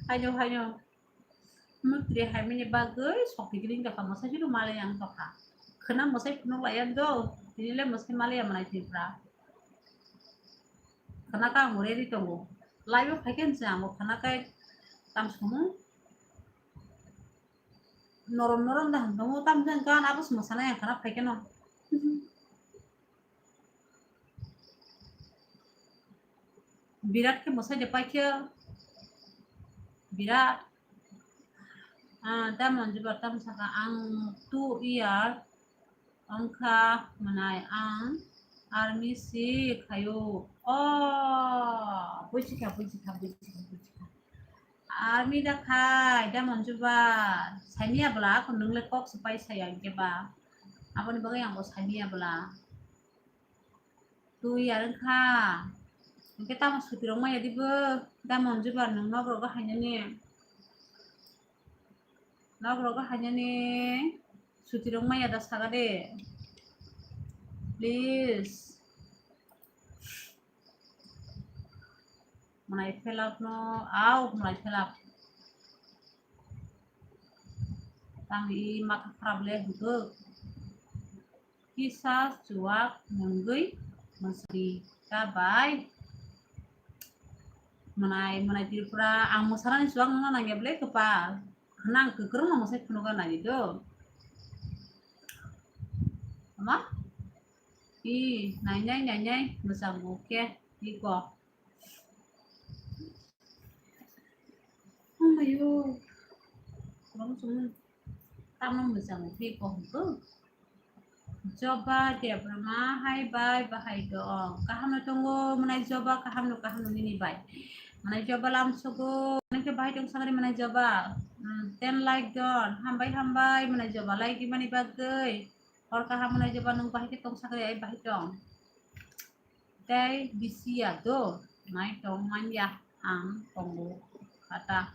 Haino, haino. Muktwi hai mini bagwi sokti gring tokha, mwsai sino malai ang tokha. Khwna mwsai phunuk lai ang do. Tini le mwsai malai ang manai Tripura. Khwna ka ang ready tongo. Live o phai khe se ang khwna kai tam sumu. Norom norom da hwn tongo, tam jang gan abo se mwsanai ang khwna phai khe no. Birat khe mwsai de pai khe. Birat. Ah, da Manjuba tam saka ang two year wngkha mwnai ang army si khaio. O, buisikha, buisikha, buisikha, buisikha. Army da khai, da Manjuba, saimia bwla, ako nwng le kok se pai saya hwnkhe ba. Aboni bagwi ang bo saimia bwla. Twi ar wngkha. Hwnkhe tamo suti rok maya di bo. Da Manju bar nwng nok rogo hainani. Nok rogo hainani suti rok maya da saga de. Please. Mwnai phelak no, au mwnai phelak. Tang i matha kharap le hwnkhe. Kisa chuwak nwngwi mwsri ta bai. Mwnai, mwnai Tripura, ang mwsarani chuwak nungna nangya ble kwpal. Khwnang kwkrwngno mwsai phunugo nai do. Ama? I, nainai, nainai, mwchang bo khe, iko. Amayo. Kwbang chwng tamo mwchang khe kok hwnkhe. Joba Debbarma, hai bai, bahai dong. Kaham no tongo, mwnai Joba, kaham no, kaham no nini bai. Mwnai Joba lam sogo, nang khe bahai tong sakari mwnai Joba. Hmm, ten like don, hambai, hambai, mwnai Joba, like di mani bagwi. Hor kaham mwnai Joba, nwng bahai khe tong sakari, ai bahai tong. Tei bisi ya do, nai tong man ya, ang tongo kata.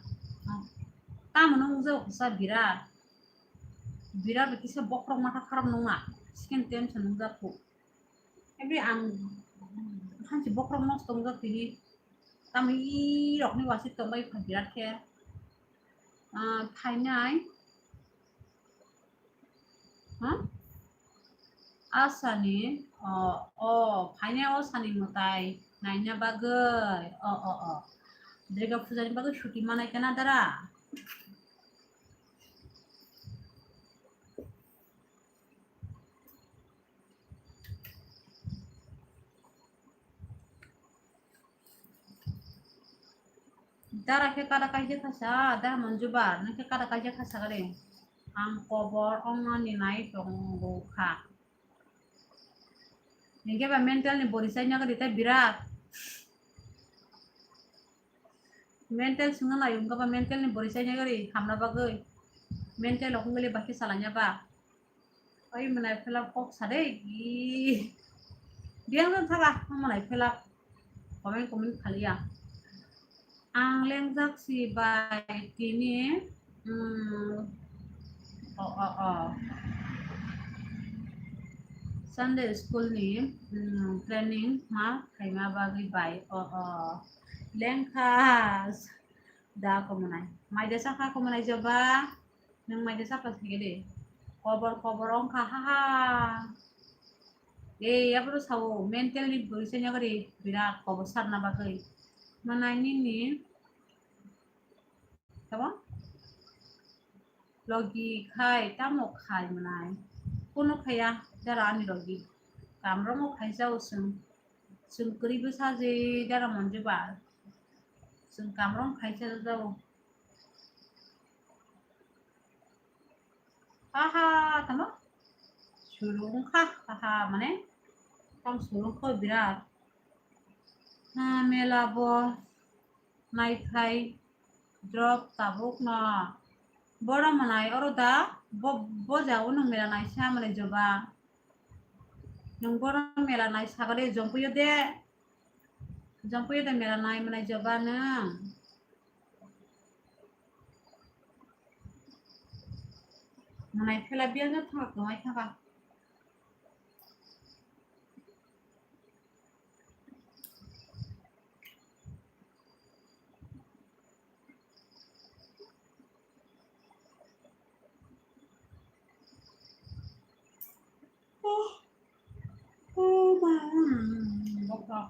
Tamo nung jao kisa birat. Birat kisa bokrok matha kharap nung na. Skin tension nung jak kho. Ebi ang hansi bokrok nos tong jak tini. Tamo i rok ni wasi tong bai kha birat khe. Ah, phainai. Ha? Asani, o, o, phainai o sani mwtai naina bagwi, o, o, o. Durga puja ni bagwi suti manai kana dara? Dara khe kada kaijak kha sa, dara Manju bar, nang khe kada kaijak kha sa gari. Ang kobor ongna ni nai tongo kha. Hingke ba mental ni bori chai nagari tei birat. Mental swngo nai wngkha ba mental ni bori chai nagari hamna bagwi. Mental rok wngkha le ba khe salanya ba. Oi mwnai phelak kok sa de. Ii. Biyang no thaga mwnai phelak. Comment, comment khaliya. Ang lengjak si bai tini, mm, o, o, o. Sunday school ni, mm, training ma khaima bagwi bai, o, o. Lengkha da komonai. Maida sakha komonai Joba. Nwng maida sakha thege de. Kobor, kobor ongkha, ha, ha. Ei, aboro sao, mental ni bwrwi se nyagari, birat kobor sarna bagwi. Manai nini, tamo? Logi khai, tamo khai manai? Kuno khaya, jara ani logi. Kamromo khaisa o chwng. Chwng kwrwi bwsa je jara Manju bar. Chwng kamrom khaisa jao. Aha, tamo? Surung kha, aha, mane? Tam surung kho birat. Ha, mela bo naiphai drop tabuk no. Boro manai oro da, bo, bo ja o nwng mela naisa mane Joba. Nwng boro mela nai sagale jompuyo de. Jompuyo de mela nai manai Joba nwng. Manai phela biya no thangak tongwi thangkha. Oh, oh, ma, mm, bokha.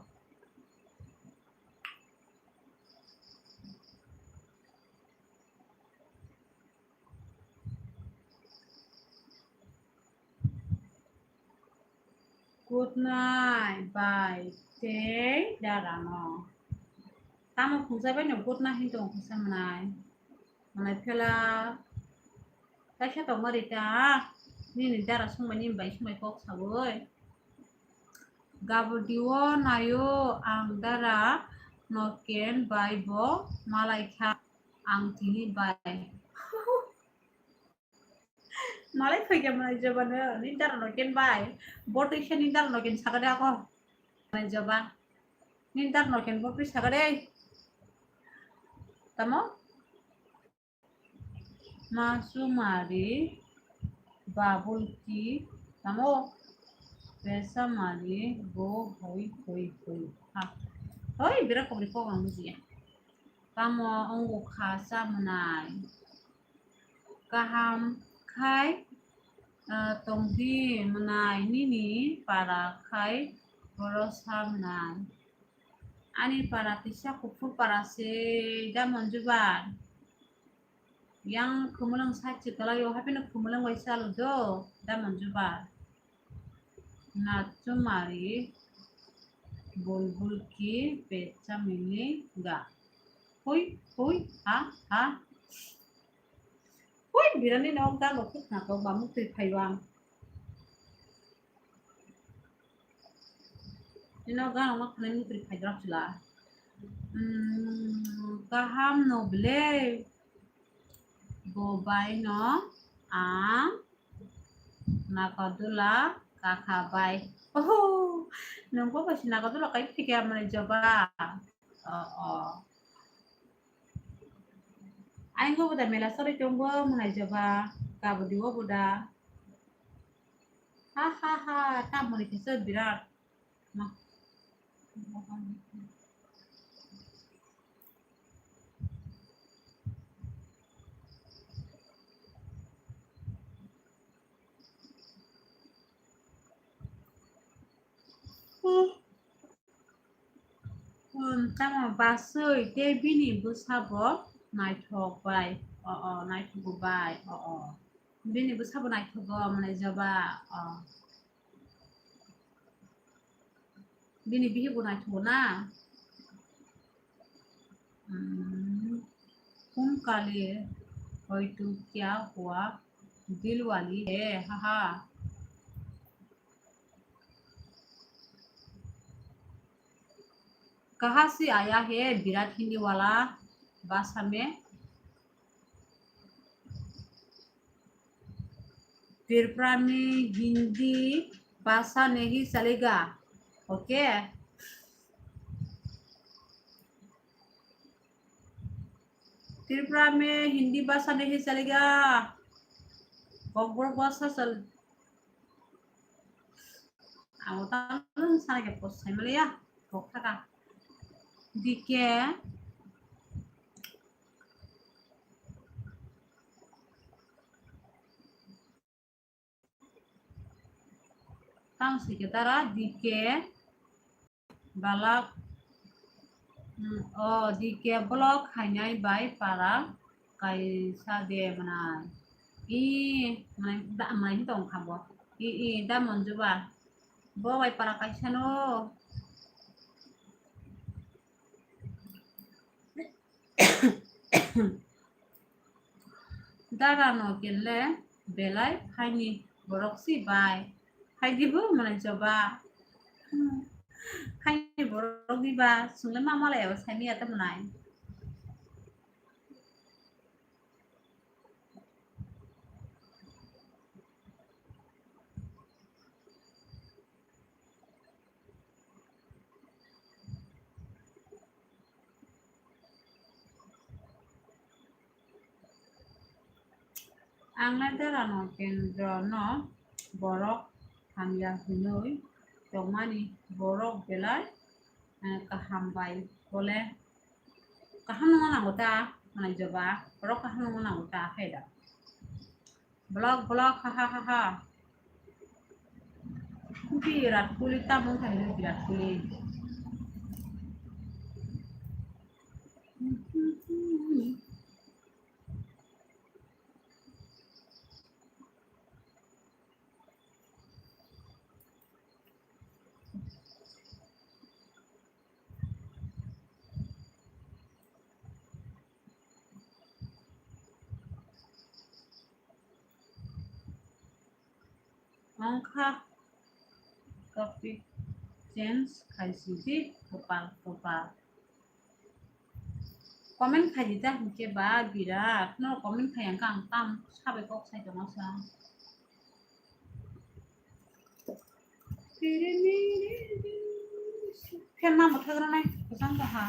Good night, bye. Tei darano. Tamo phungsa bai no good night hin tong kisa manai. Manai phela. Kaisa tongma rita. Nini dara sungmani bai sungmai kok sawi. Gabur diwo nayo ang dara no ken bai bo malai kha ang tini bai. Malai phaikha manai Joba no, nini dara no ken bai. Bo twi se nini dara no ken sakade ako. Manai Joba. Nini dara no ken bo twi sakade. Tamo? Masumari, babulki, tamo? Pesamari, bo, hoi, hoi, hoi. Ha. Hoi, bira kobri kok ang bujiya. Tamo, ongo kha, sa mwnai. Kaham khai, ah, tongdi mwnai, nini para khai, boro sa mwnai. Ani para kisa kuphur para se, da Manju bar. Yang khumulwng side se kwlai o, hapheno khumulwng bai chalo do, da Manju bar. Nachumari, bulbul ki pecha milega. Hui, hui, ha, ha. Hui, birani nok da, nok khuk na to, ba muk twi phaiwang. Ino gana ma khwnai mukri phaidrok chwla. Hmm, kaham no ble. Bo bai no ang nakodula kakha bai. Oh, nung bo bai si nakodula kai thike amani joba. Oh, oh. Aingo boda mela sori tongbo mwnai joba, kabodi o boda. Ha, ha, ha, tamoni kisa birat. Ma. Hmm, tamo basui tei bini bwsabo naithok bai. O, o, naithok bai. O, o. Bini bwsabo naithogo, mwnai joba. O. Bini bihikbo naithogo na. Hmm. Kum kali hoitu kya hua, dil wali hai, ha, ha. Kaha se aaya hai, Birat Hindi wala bhasha mein? Tripura mein Hindi bhasha nahi chalega. Okay. Tripura mein Hindi bhasha nahi chalega. Kokborok bhasha chal. Ang tamo sana ke post sai maliya. Kok thaka. D K. Tang si ke tara D K. Balak, hmm, o D K block khainai bai para kaisa de mwnai. I, mwnai, da, mwnai tong kha bo. I, i, da Manju ba. Bo bai para kaisa no. Dara no kele belai phaini borok si bai. Phaidi bo mwnai joba. Phaini borok di ba sungle ma malai abo sai miya ta mwnai. Ang nai dara no kendro no borok hamya hinui tongmani borok belai, eh, kaham bai bole kaham no nango ta mwnai joba borok kaham no nango ta khe da. Block, block, ha, ha, ha, ha. Virat Kohli, tamo wngkha hino Virat Kohli. Wngkha topic change khaisidi kopal kopal. Comment khaidi ta hinkhe ba birat no comment khai ang kang tam sabai kok sai tongma sa. Phere mere fan ma motha gra nai kosang kaha.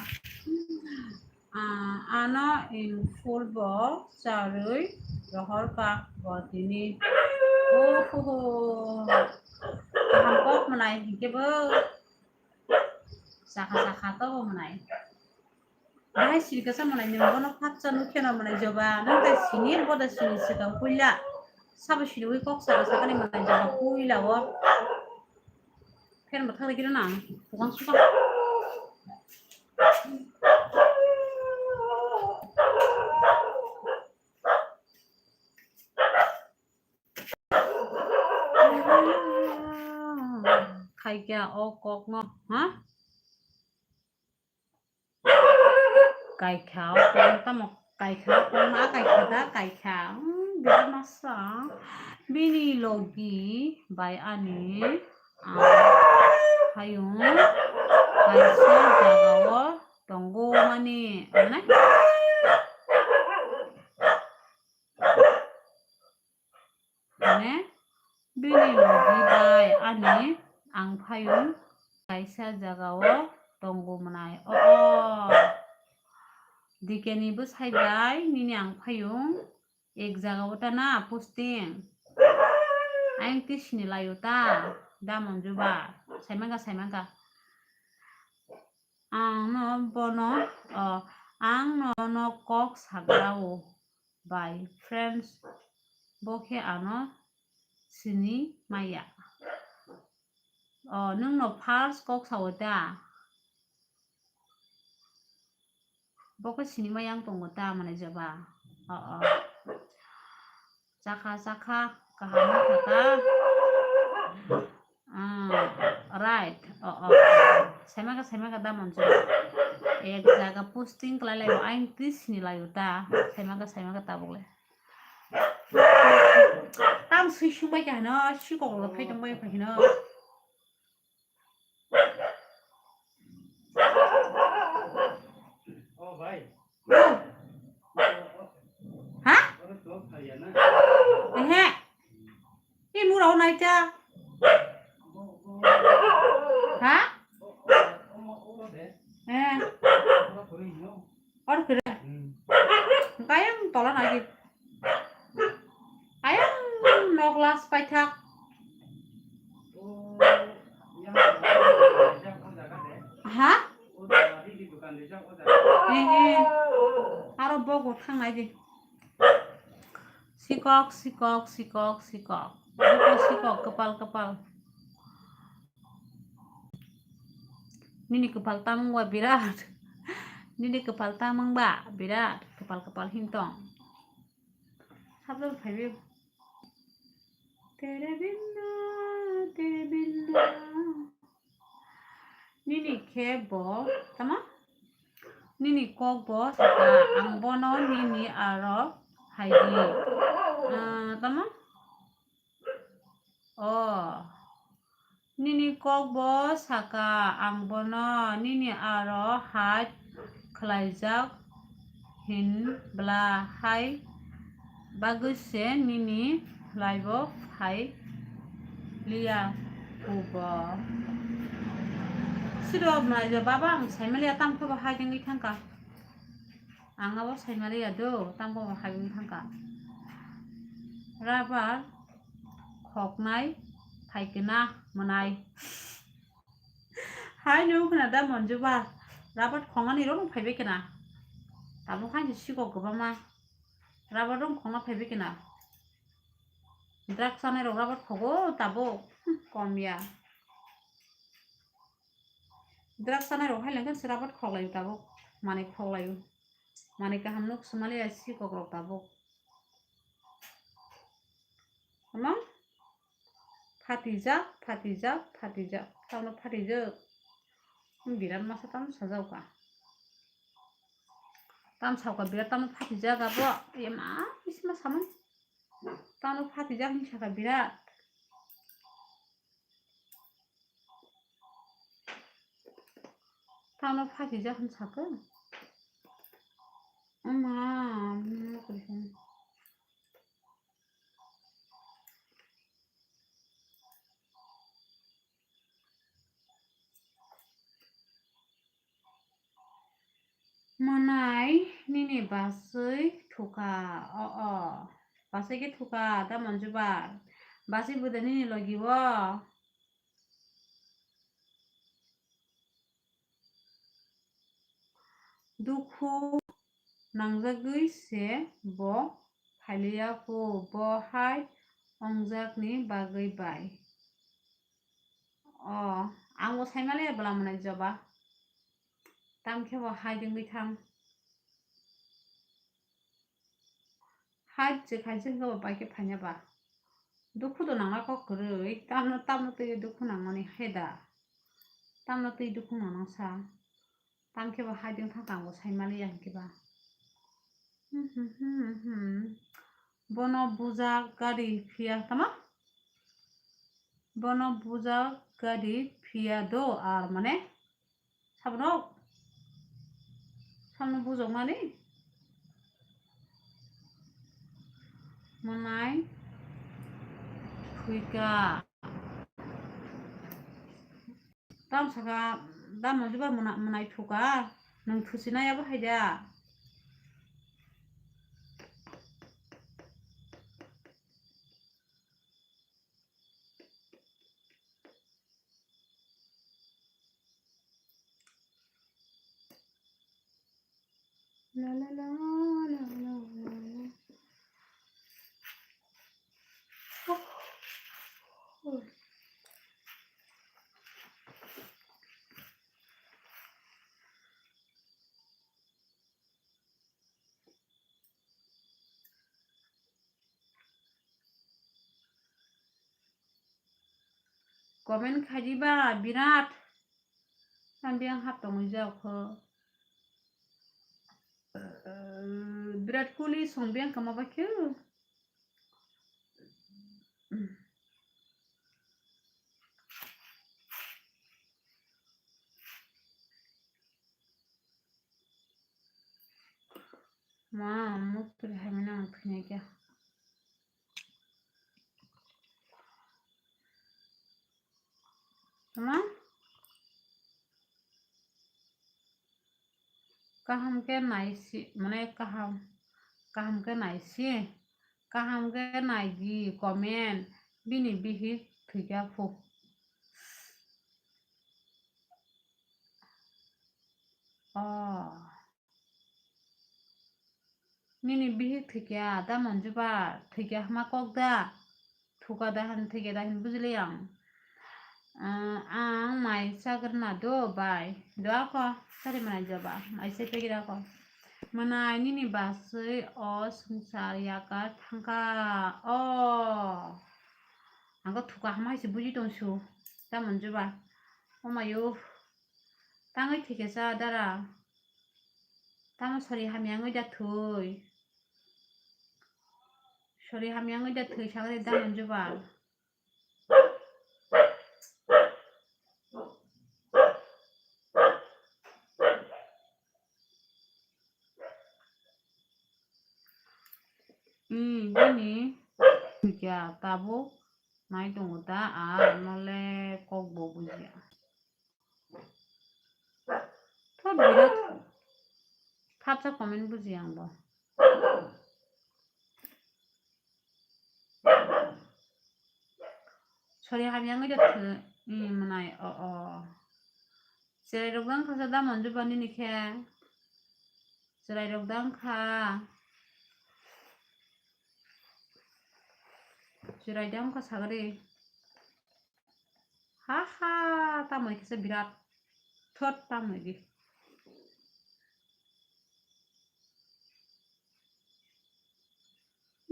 Ah, ano inful bo charwi rohor kha bo tini. Ohoho. Kaham kok mwnai hinkhe bo. Sakha sakha to bo mwnai. Bahai siri kasa mwnai nwng bono phatsa nukhe no mwnai joba. Nwng tai sini boda sini swkang puila. Sabo siniwi kok sakha sakha ni mwnai joba puila o. Fan bo thang rikiro na. Bukang suka. Khaikya o kokno, ha? Kaikha o kokno tamo, kaikha o kokno, a kaikha da, kaikha. Hmm, birat masa. Bini logi bai ani, ah, hayung kaisa jagao tongo mani, mane? Mane, bini logi bai ani ang phayung kaisa jagao tongo mwnai. O, o. Dikeni bwsai bai nini ang phayung ek jagao ta na posting. Ayang tisini layo ta, da Monju ba. Saimangka, saimangka. Ang no bono, o, ang no bono kok sagrao bai friends, bo khe ano sini maya. O, nwng no first kok sao da? Bo khe sini maya wng tongo ta, mane joba. O, o. Chakha, chakha, kaham wngkha ta. Ah, right. O, o. Saimaka, saimaka da Monju. Ek jaga posting khlai laio, ayang twi sini laio ta. Saimaka, saimaka tabuk le. Tam sui sung bai kahino, sikok lo phai tong bai kahino. Ha? Ehe. Ni mura o naita. Ha? Eh. Or kire. Kayang tola nai di. Ayang nok las paithak. Ha? Eh, eh. Aro bogo thangnai di. Sikok, sikok, sikok, sikok. Sikok, sikok, kwpal, kwpal. Nini kwpal tamung ba birat. Nini kwpal tamung ba birat. Kwpal, kwpal hintong. Sabjak phaiwi. Tere binna, tere binna. Nini khe bo, tamo? Nini kok bo sakha, ang bono nini aro hai di. Ah, tamo? O. Nini kok bo sakha, ang bono nini aro hai khlaijak hin bla hai bagwi se nini khlaibo phai liya kubo. Siro mwnai je baba ang saimaliya tamo khe bo hai wngwi thangkha. Ang abo saimaliya do tamo bo hai wngwi thangkha. Rabar khoknai phaikhe na mwnai. Hai nw khna da Monju ba. Rabat khongani rok phaibai khna. Tabuk hai sikok kwbangma. Rabat rok khongna phaibai khna. Drugs chanai rok rabat khogo tabuk. Hmm, kom ya. Drugs chanai rok hai lengkhe se rabat khoklaio tabuk. Manwi khoklaio. Manwi kaham nuk swmaliya sikok rok tabuk. Tamo? Phatijak, phatijak, phatijak. Tamo phatijak. Birat masa tamo sajak ka. Tamo saka birat tamo phatijak abo. Ema, bisma samung. Tamo phatijak ni saka birat. Tamo phatijak ni saka. Ama, ama, Mwnai nini baswi thuka, o, o. Baswi khe thuka, da Manju bar. Baswi bwda nini logi o. Dukhu nangjagwi se bo phailiya kho, bo hai wngjakni bagwi bai. O, ang bo saimaliya bwla mwnai joba. Tamkhe bo hai wngwi thang. Hai je khai je hwnkhe bo bai khe phaina ba. Dukhu do nangna kok kwrwi, tamno, tamno twi dukhu nangmani hai da. Tamno twi dukhu nangsa. Tamkhe bo hai wng thang tang bo saimaliya hinkhe ba. Bono bujak gari phiya tama? Bono bujak gari phiya do ar mane sabno sabno bujak mani mwnai thuika. Tam saka, da Manju bar mwnai thuka, nwng thusinai abo hai da. La, la, la, la, la, la, la. Oh. Oh. Comment khaidi ba birat. Ang biyang hap tongwi jao kho. Birat Kohli song biyang kama ba khe. Ma, muk tuli hai mano ang thwinai khe. Tama? Kaham khe naisi, mane kaham, kaham khe naisi, kaham khe naidi comment, bini bihik thwikya phu. Oh. Nini bihik thwikya da Manju ba, thwikya hwnma kok da? Thuka da hwn, thwikya da hwn bujili ang. Ah, ang mai chagrwna do bai. Do ako, sari manai joba, mai se pegir ako. Mwnai nini baswi o swngchar yakar thangkha. Oh. Ang khe thuka hwnma hai se buji tongsu da Manju ba. O mayo. Tangwi thwikya cha dara. Tamo sori hamya wngwi da thwi. Sori hamya wngwi da thwi sagri da Manju ba. Hmm, bini thwikya tabuk nai tongo da, ar nole kok bo bujiya. Thot birat khapsa comment buji ang bo. Sori hamya wngwi da thwi, i mwnai, o, o. Cherai rok dang kha sa da Manju ba nini khe. Cherai rok dang kha. Cherai dang kha sagri. Ha ha, tamoni kisa birat thot tamoni di.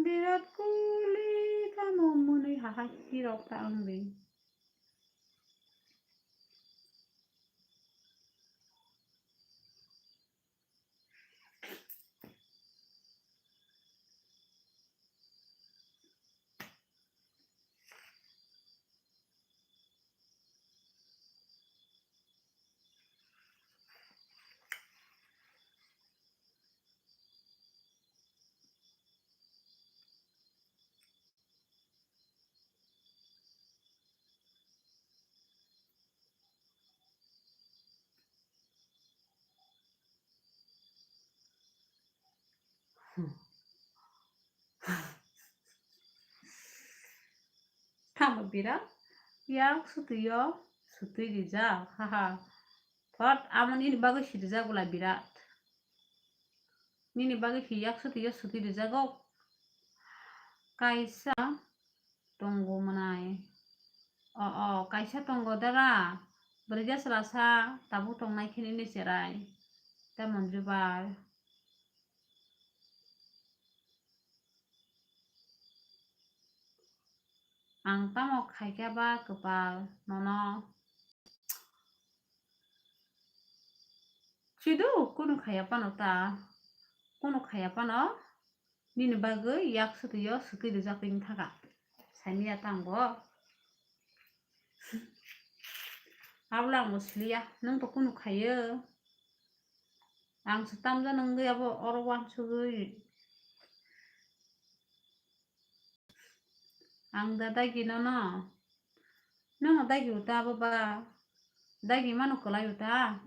Birat Kohli tamo mwnwi ha ha hirok ta wng di. Tamo birat yak sutwi o sutwi rijak, haha. Thot, amo nini bagwi sirijak bwla birat. Nini bagwi si yak sutwi o sutwi rijago. Kaisa tongo mwnai. O, o, kaisa tongo dara. Bwrwi jasla sa tabuk tongnai khe nini cherai. Tei Monju bai. Ang tamo khaikha ba kwpal nono? Chido, kunu khaya pano ta, kunu khaya pano, nini bagwi yak sutwi o sutwi rijak ring thaka. Saimanya tang bo. Abla ang bo siliya, nwng to kunu khayo. Ang se tamjani wngwi abo oro uansugwi. Ang da dagi nono. Nono dagi uta abo ba. Dagi mano kwlai uta.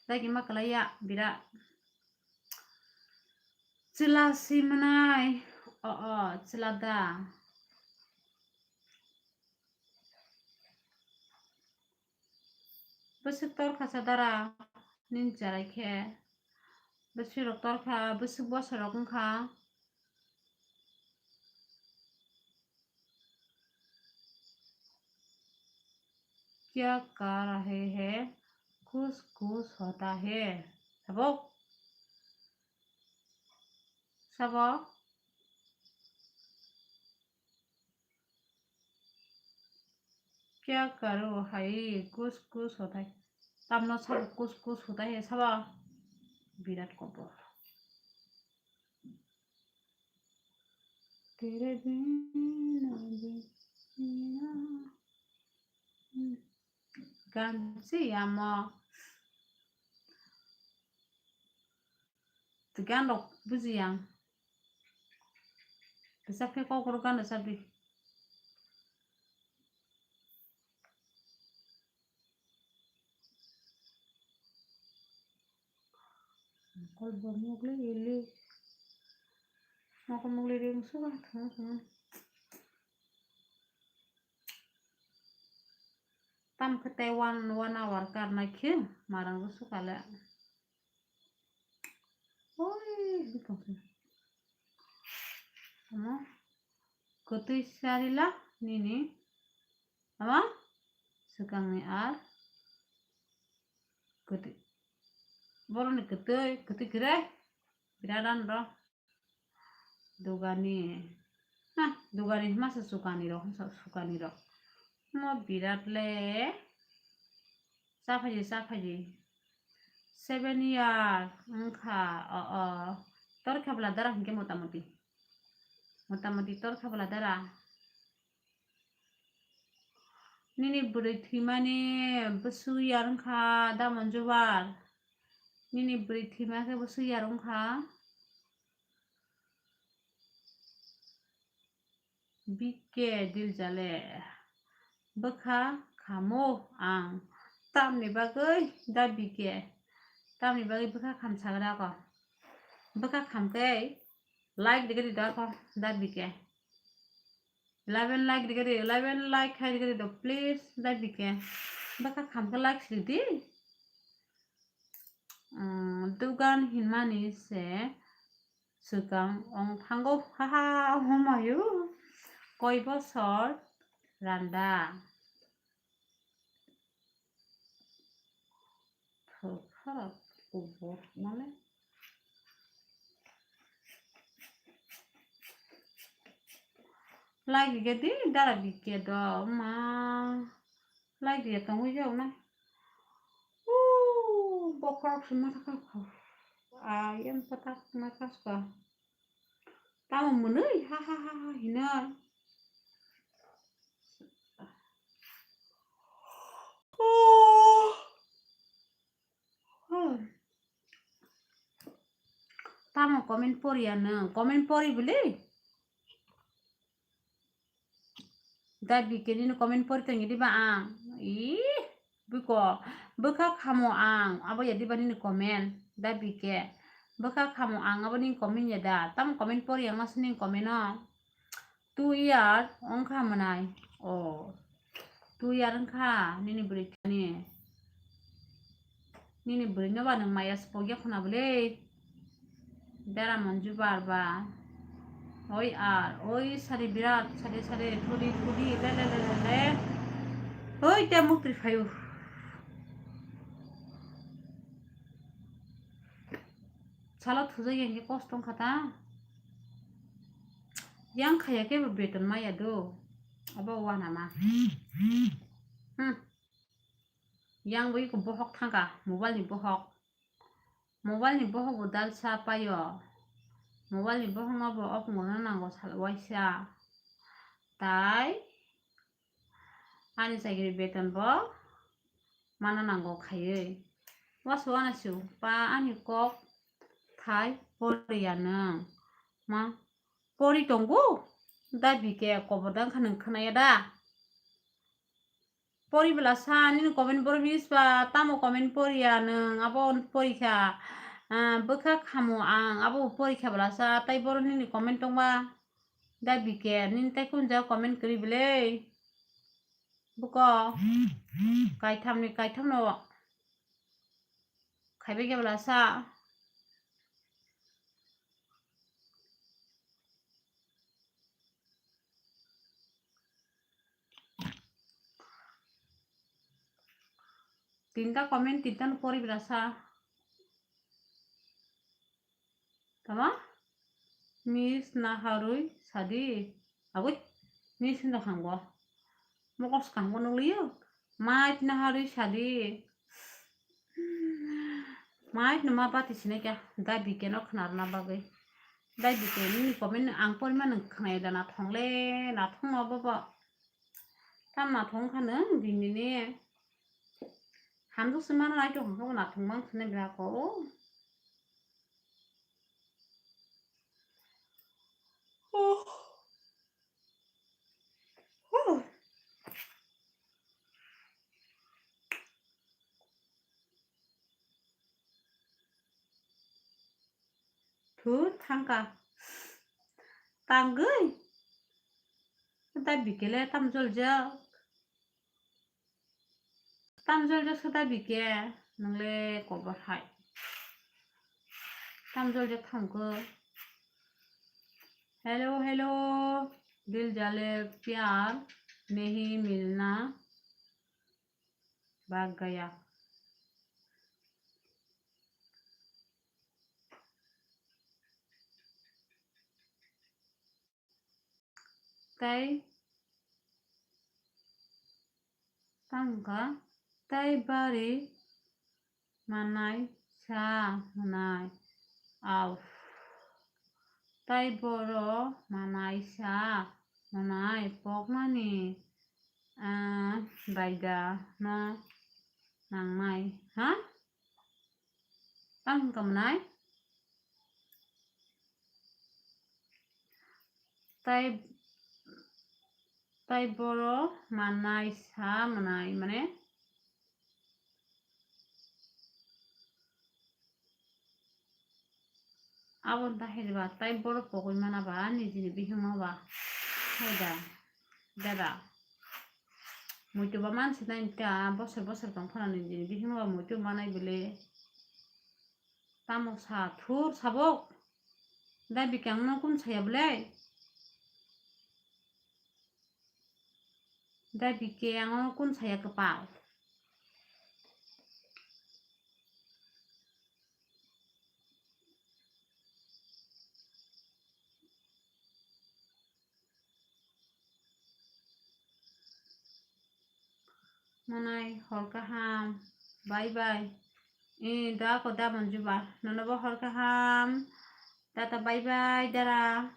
Dagi ma kwlai ya bira. Chwla si mwnai. O, o, chwla da. Bwswk torkha sa dara, nini cherai khe. Bwswk rok torkha, bwswk bwsa rok wngkha. Kya kar rahe hai, kuch kuch hota hai. Sabo? Sabo? Kya karo hai, kuch kuch hota hai. Tamno sabo kuch kuch hota hai sabo. Birat kobor. Tere bin abhi mera. Gan se amo. Gan rok buji ang. Kisa khe kok rok gana chabi. Kol bo mugli ili. Mokol mugli ring suga thang thang. Tam khe tei one, one hour karnai khe marang rw sukale. Oi, bikang se. Tamo kwtwi sarila nini. Tamo swkangni ar kwtwi. Boroni kwtwi, kwtwi kwrwi. Biradan ro. Dugani. Ha, dugani hwnma se sukani rok, hwnsa sukani rok. Mo birat le. Chaphaji, chaphaji. Seven year wngkha, o, o. Torkha bwla dara hinkhe motamoti. Motamoti torkha bwla dara. Nini bwrwi thwimani bwswk yar wngkha da Monjubar? Nini bwrwi thwima khe bwswk yar wngkha? B K Diljale. Bwkha khamo ang. Tamni bagwi da B K? Tamni bagwi bwkha khamsagra ko? Bwkha khamkhe like dikhe di da ko da B K? Eleven like dikhe di, eleven like khai dikhe di do, please, da B K. Bwkha khamkhe like sidi. Umm, dugan hinmani se swkang ong thango, haha, homayu. Koi bosor randa. Thokha kubur mane. Like dikhe di, dara dikhe do, ma. Like dikhe tongwi jao na. Uuu, bokhorok se ma thakha kho. Ayang patak ma kaska. Tamo mwnwi, ha, ha, ha, ha, hino. Tamo comment poriya nwng? Comment pori bwle? Da B K nini comment pori tongya diba ang? Ih, biko, bwkha khamo ang, abo ya diba nini comment? Da B K. Bwkha khamung ang abo nini comment ya da? Tamo comment pori ang aswk nini comment o. Two year wngkha mwnai. O. Two year wngkha nini bwrwi thani. Nini bwrwi no ba nwng maya swpok ya khuna bwle. Dara Manju bar ba. Oi ar, oi sari birat, sari sari, thudi thudi, le le le le le. Oi te mukti phayu. Salo thujak yang khe kosto wngkha ta. Yang khaya khe bo beton maya do. Abo wana ma. Hmm. Yang bo iko bohok thangkha, mobile ni bohok. Mobile ni bohok bo dalsa paio. Mobile ni bohok no bo opungo no nango sal waisa. Tai ani chakiri beton bo mana nango khaiwi. Wasu wana su pa ani kok thai poriya nwng. Ma pori tongo? Da bike kobor dang kha nwng khwnaya da? Pori bwla sa, nini comment boro miss ba, tamo comment poriya nwng, abo porikha, ah, bwkha khamu ang, abo porikha bwla sa, tai boro nini comment tongba, da bike, nini tai kunja comment kwrwi bwle, bwko, kaitham ni kaitham no khaibai khe bwla sa. Tinta comment, tinta no pori bwla sa. Tama? Miss Naharwi sadi. Abui, miss no hango. Mokos kango nukliyo. Mait Naharwi sadi. Mait no ma bati sinai kya. Dai bike no khna rwna bagwi. Dai bike nini comment ang porima nwng khnayo da nathong le, nathong no bobo. Tam nathong kha nwng dini ni. Hamjwk se mano nai tong kha bo nathong mang khna bra ko. Oh. Oh. Thur thangkha. Tangwi. Da bikele tam joljak. Tam joljak se da bike. Nwngle kobor hai. Tam joljak thangkho. Hello, hello. Dil jale pyar nahi milna. Bhag gaya. Tai tangkha, tai bari manai sa hwnai. Au. Tai boro manai sa hwnai poknani, ah, baida no nangnai, ha? Tang hwnka mwnai? Tai, tai boro manai sa mwnai, mane? Abo wngkha hai ba, tai borok pogwi mana ba, nijini bihikma ba. Hai da, dada. Muitu ba mansi nai ta, bosor bosor tong phano nijini bihikma ba muitu manai bwle. Tamo sa thur sabok. Da bikang no kun saya bwle. Da bikang o kun saya kwpal. Mwnai hor kaham. Bye bye. Eh, da ko da Manju ba. Nono bo hor kaham. Tata bye bye dara.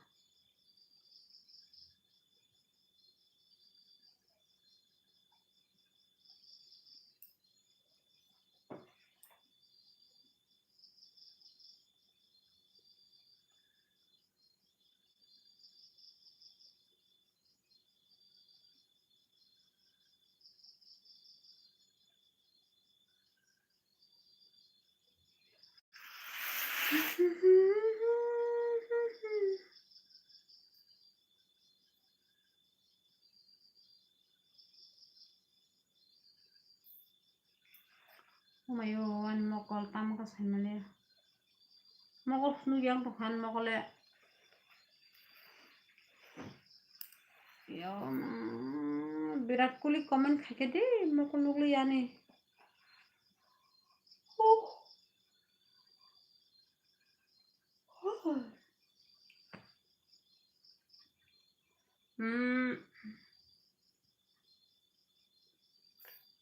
Omayo, ani mokol tamo kha saimale. Mokol phunuk yang tongkha ani mokole. Yo, mm, Virat Kohli comment khaikhe de, mokol nukli yani. Huh. Hmm.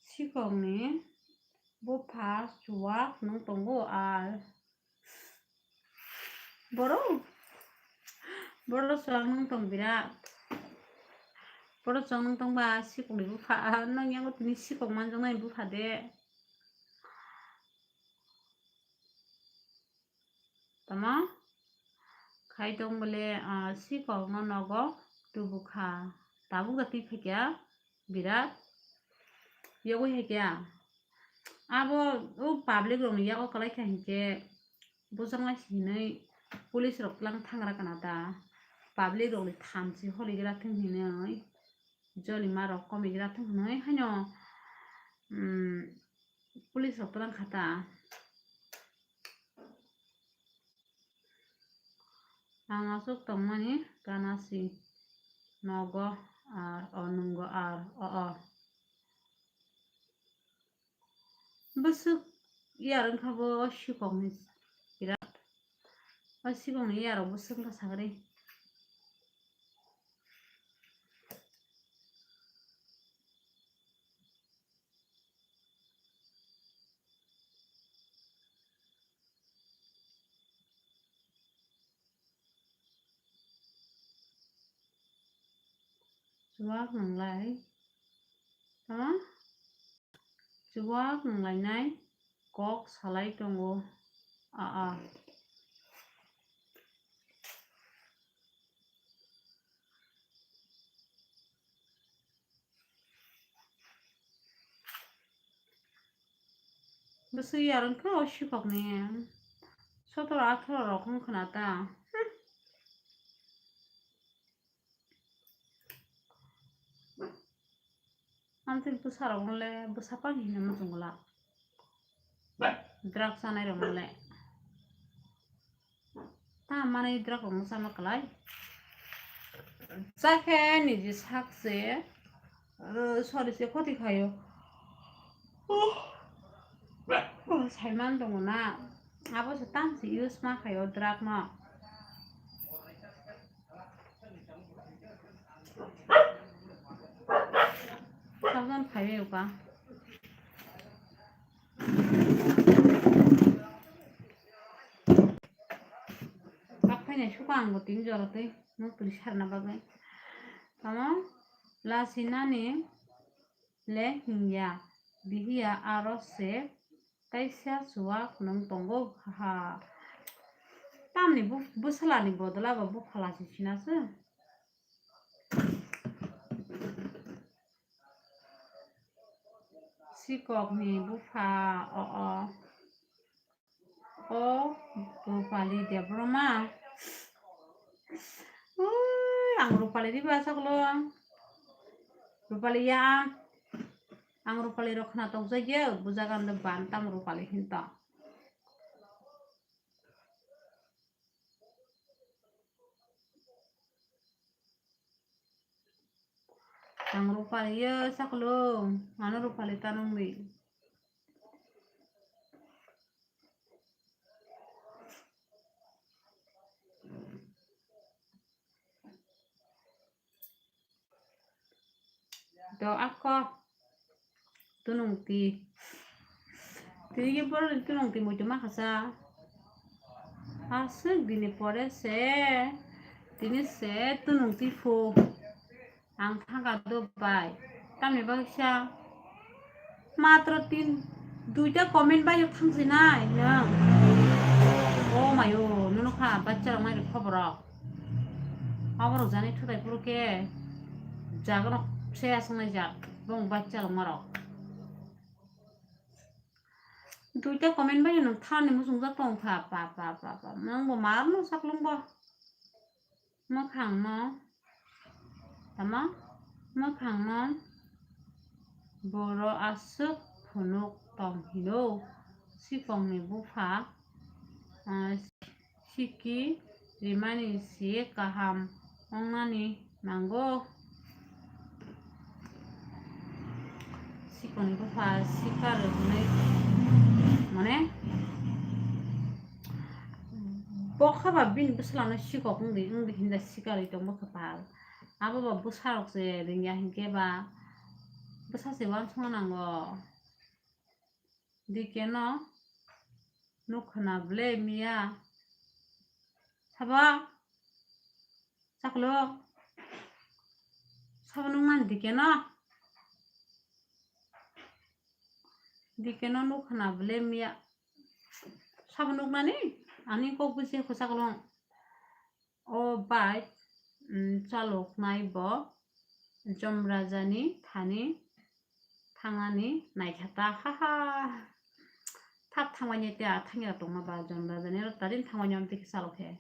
Sikokni bupha chuwak nung tongo ar. Borok, borok chuwak nung tong birat. Borok chuwak nung tongba sikokni bupha, ah, nang yango tini sikok manjaknai bupha de. Tamo? Khai tong bole, ah, sikokno nogo tubukha. Tabuk da twi phaikya birat. Yogwi haikya. Abo o public rokni yago kwlai kha hinkhe bujak nai si hinwi police rok twlang thangra kana ta. Public rokni thamchi holigra thung hinwi jolima rok komigra thung hinwi haino, um, police rok twlang kha ta. Ang aswk tongmani gana si nogo ar o nungo ar o o. Bwswk yar wngkha bo o sikokni birat. O sikokni yarok bwswk wngkha sagri. Chuwak nwnglai. Tamo? Chuwak nwnglainai kok salai tongo. A, a. Bwswk yar wngkha o sikokni sotoro atharo rok wng khna ta. Hmm. Amtwi bwsarok le bwsa pani hinwi muchungla. Drug chanai rok le. Ta manwi drug rok no chama kwlai. Chakhe niji sak se, uh, sorry se khoti khaio. Oh, saiman tongo na. Abo se tamsi use ma khaio drug no. Sabon phaiwi uka. Kap phainai suka ang bo tin jora twi muk twi sarna bagwi. Tamo lasi nani le hinya bihiya aro se kaisa chuwak nwng tongo ha. Tamni bu-, bwswlani bodola bo buphalasi sinaswk. Sikokni bupha o o. O Rupali Debbarma. Ui, ang Rupali riba saklo. Rupali ya. Ang Rupali rok khna tokjagya, bujagan do bantam Rupali hinta. Ang Rupali ya saklo, ano Rupali tanong di. Do ako tunung ti. Tini borok ni tunung ti muitu ma kasa. Aswk dini pore se tini se tunung ti phu. Ang thangka do bai. Tamni bagwi sa matro tin duita comment bai thangsinai nwng. O mayo, nono kha bachcha rok nai khobor rok. Abo rok jani thutai phuru khe jaga rok se aswk nai jak bong bachcha rok marok. Duita comment bai nwng thani muchungjak tong kha, pa, pa, pa, pa. Nwng bo mar no saklung bo. Mwkhang no, tama? Mwkhang no boro aswk phunuk tong hino. Sikokni bupha, ah, siki rimani si kaham wngnani nango. Sikokni bupha sikar hwnwi, mane, bokha ba bini bwswlano sikok wngdi, wngdi hinda sikarwi tongbo kwpal. Abo ba bwsarok se ringya hinkhe ba bwsa se uansukna nango. Dikeno nukhwna ble miya. Sabo? Chaklo? Sabo nukmani dikeno? Dikeno nukhwna ble miya. Sabo nukmani? Ani kok bujiya kho chaklo. O bai, mm, chaloknai bo Jomrajani thani thangnani naikha ta, ha ha. Thap thangbaini te a thangya tongma ba Jomrajani ro tarin thangbaini amtwi khe chalok khe.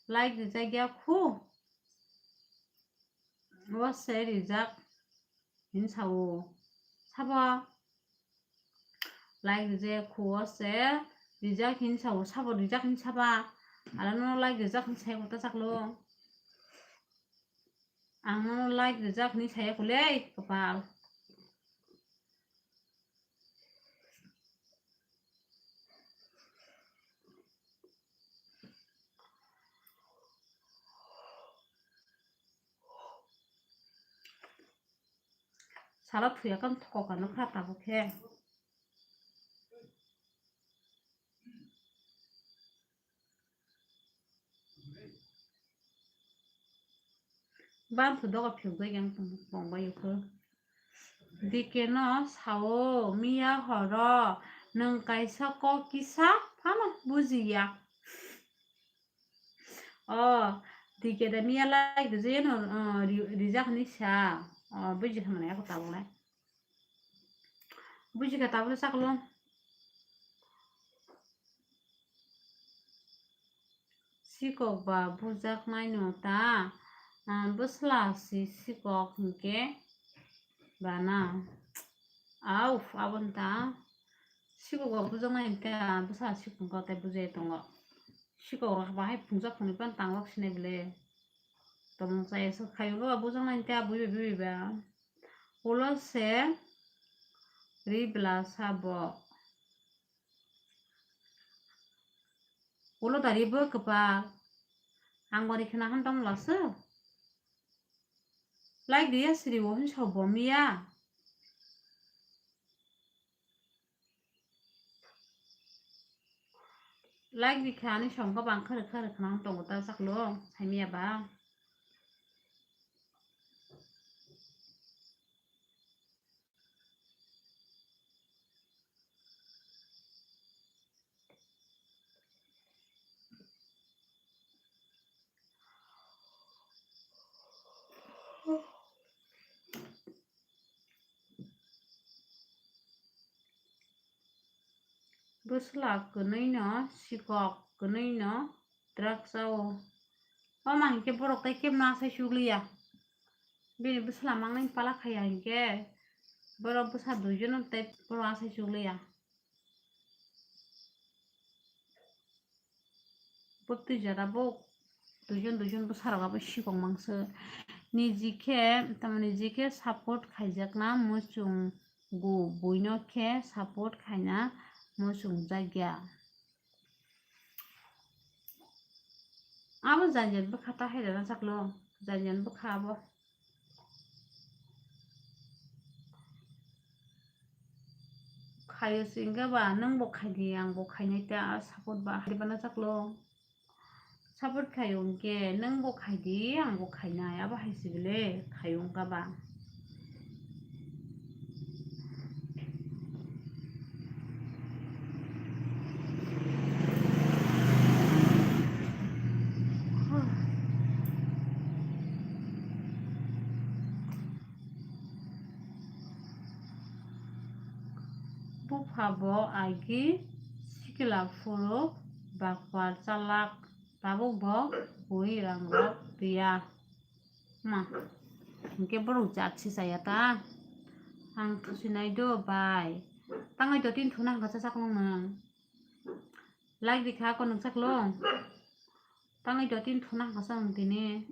Like rijak ya khu. O se rijak hin sao. Sabo like rijak khuo se rijak hin sao, sabo rijak hin saba. Alano like rijak hin sai kota chaklo. Ang no like rijak hin saya kulei kapal. Sala thuya kang thok ano kha tabuk khe. Banthu dogo phiyok bai yang tong, tong bai ukho. Dikeno sao miya horo nwng kaisa kok kisa phano bujiya. O, dikeda miya like rijak no, o, ri-, rijak hinwi sa. O, buji kha mane ako tabuk le. Buji kha tabuk le chaklo. Sikok ba bujaknai no ta, ah, bwsla si sikok hinkhe ba na. Au, aboni ta. Sikok ba bujaknai hinkhe, ah, bwsa sikok tei bujai tongo. Sikok rok bahai phungjak phunui phano tanglok sinai bwle. Tongmung chaya se khayung rok ba bujaknai hinkhe, ah, buibai buibai ba. Ulo se ri bwla sabo. Ulo dari bo kwpal. Ang bari khna han tong laso. Like diya siri wo hin so bom ya. Like di kha ani song ko bang khare khare khna han tong ta sak lo. Sai miya ba. Bwsla kwnwi no sikok kwnwi no drugs o. Omo hinkhe borok tei kebno asai chukliya. Bini bwsla mangnai pala khaiya hinkhe borok bwsa duijono tei borok asai chukliya. Bo twijara bo duijon duijon bwsarok abo sikok mangso. Niji khe, tamni niji khe support khaijakna muchung gu buino khe support khaina muchung jakya. Abo janjan bwkha ta haida na chaklo, janjan bwkha abo. Khayo singga ba, nwng bo khaidi, ang bo khainai ta, support ba haida na chaklo. Support khayo hwnkhe nwng bo khaidi, ang bo khainai, abo hai se bele khayo wngkha ba. Bupha bo agi sikla phuru bakwar chalak. Tabuk bo bui rang rok twiya. Ma, hinkhe borok jat se chaya ta. Ang thusinai do bai. Tangwi do tin thuna hwnkha chaklong nang. Like rikha ko nang chaklong. Tangwi do tin thuna hwnkha chang tini.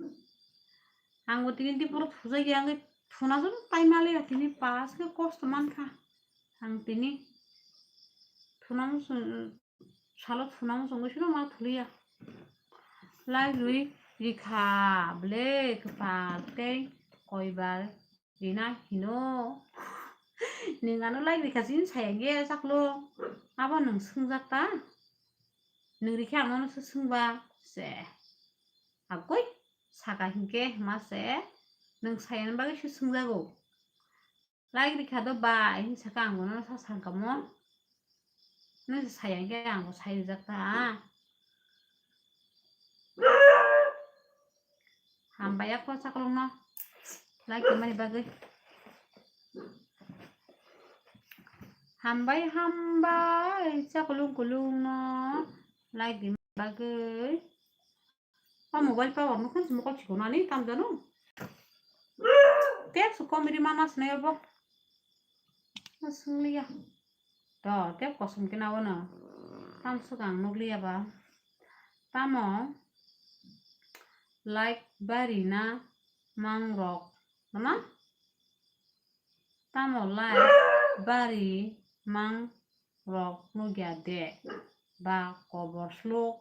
Ang bo tini tini puro thujagya, ang thuna jani tai maliya tini pas khe kosto mankha. Ang tini thuna muchung, salo thuna muchungwi sino ma thuliya. Like rwi rikha ble kwpal tei koibar rina hino. Nwng ano like rikha chini saya ge chaklo. Abo nwng swngjak ta? Nwng rikhe ang nono se swngba se. Agoi saka hinkhe hima se. Nwng sayani bagwi se swngjago. Like rikha do bai hin saka ang bono sa sangkamo. Nwng se saya hinkhe ang bo sai rijak ta. Hambai ya ko chaklong no. Like tongmani bagwi. Hambai hambai chaklong kulung no. Like di bagwi. O mobile power no khunsi mokol chikon ani tamjano. Text comedy mana sinai bo. Swngliya. To, tei kosom khe nao no. Tam swkang nukliya ba. Tamo like bari na mang rok. Mana? Tamo like bari mang rok nukya de. Ba kobor sluk.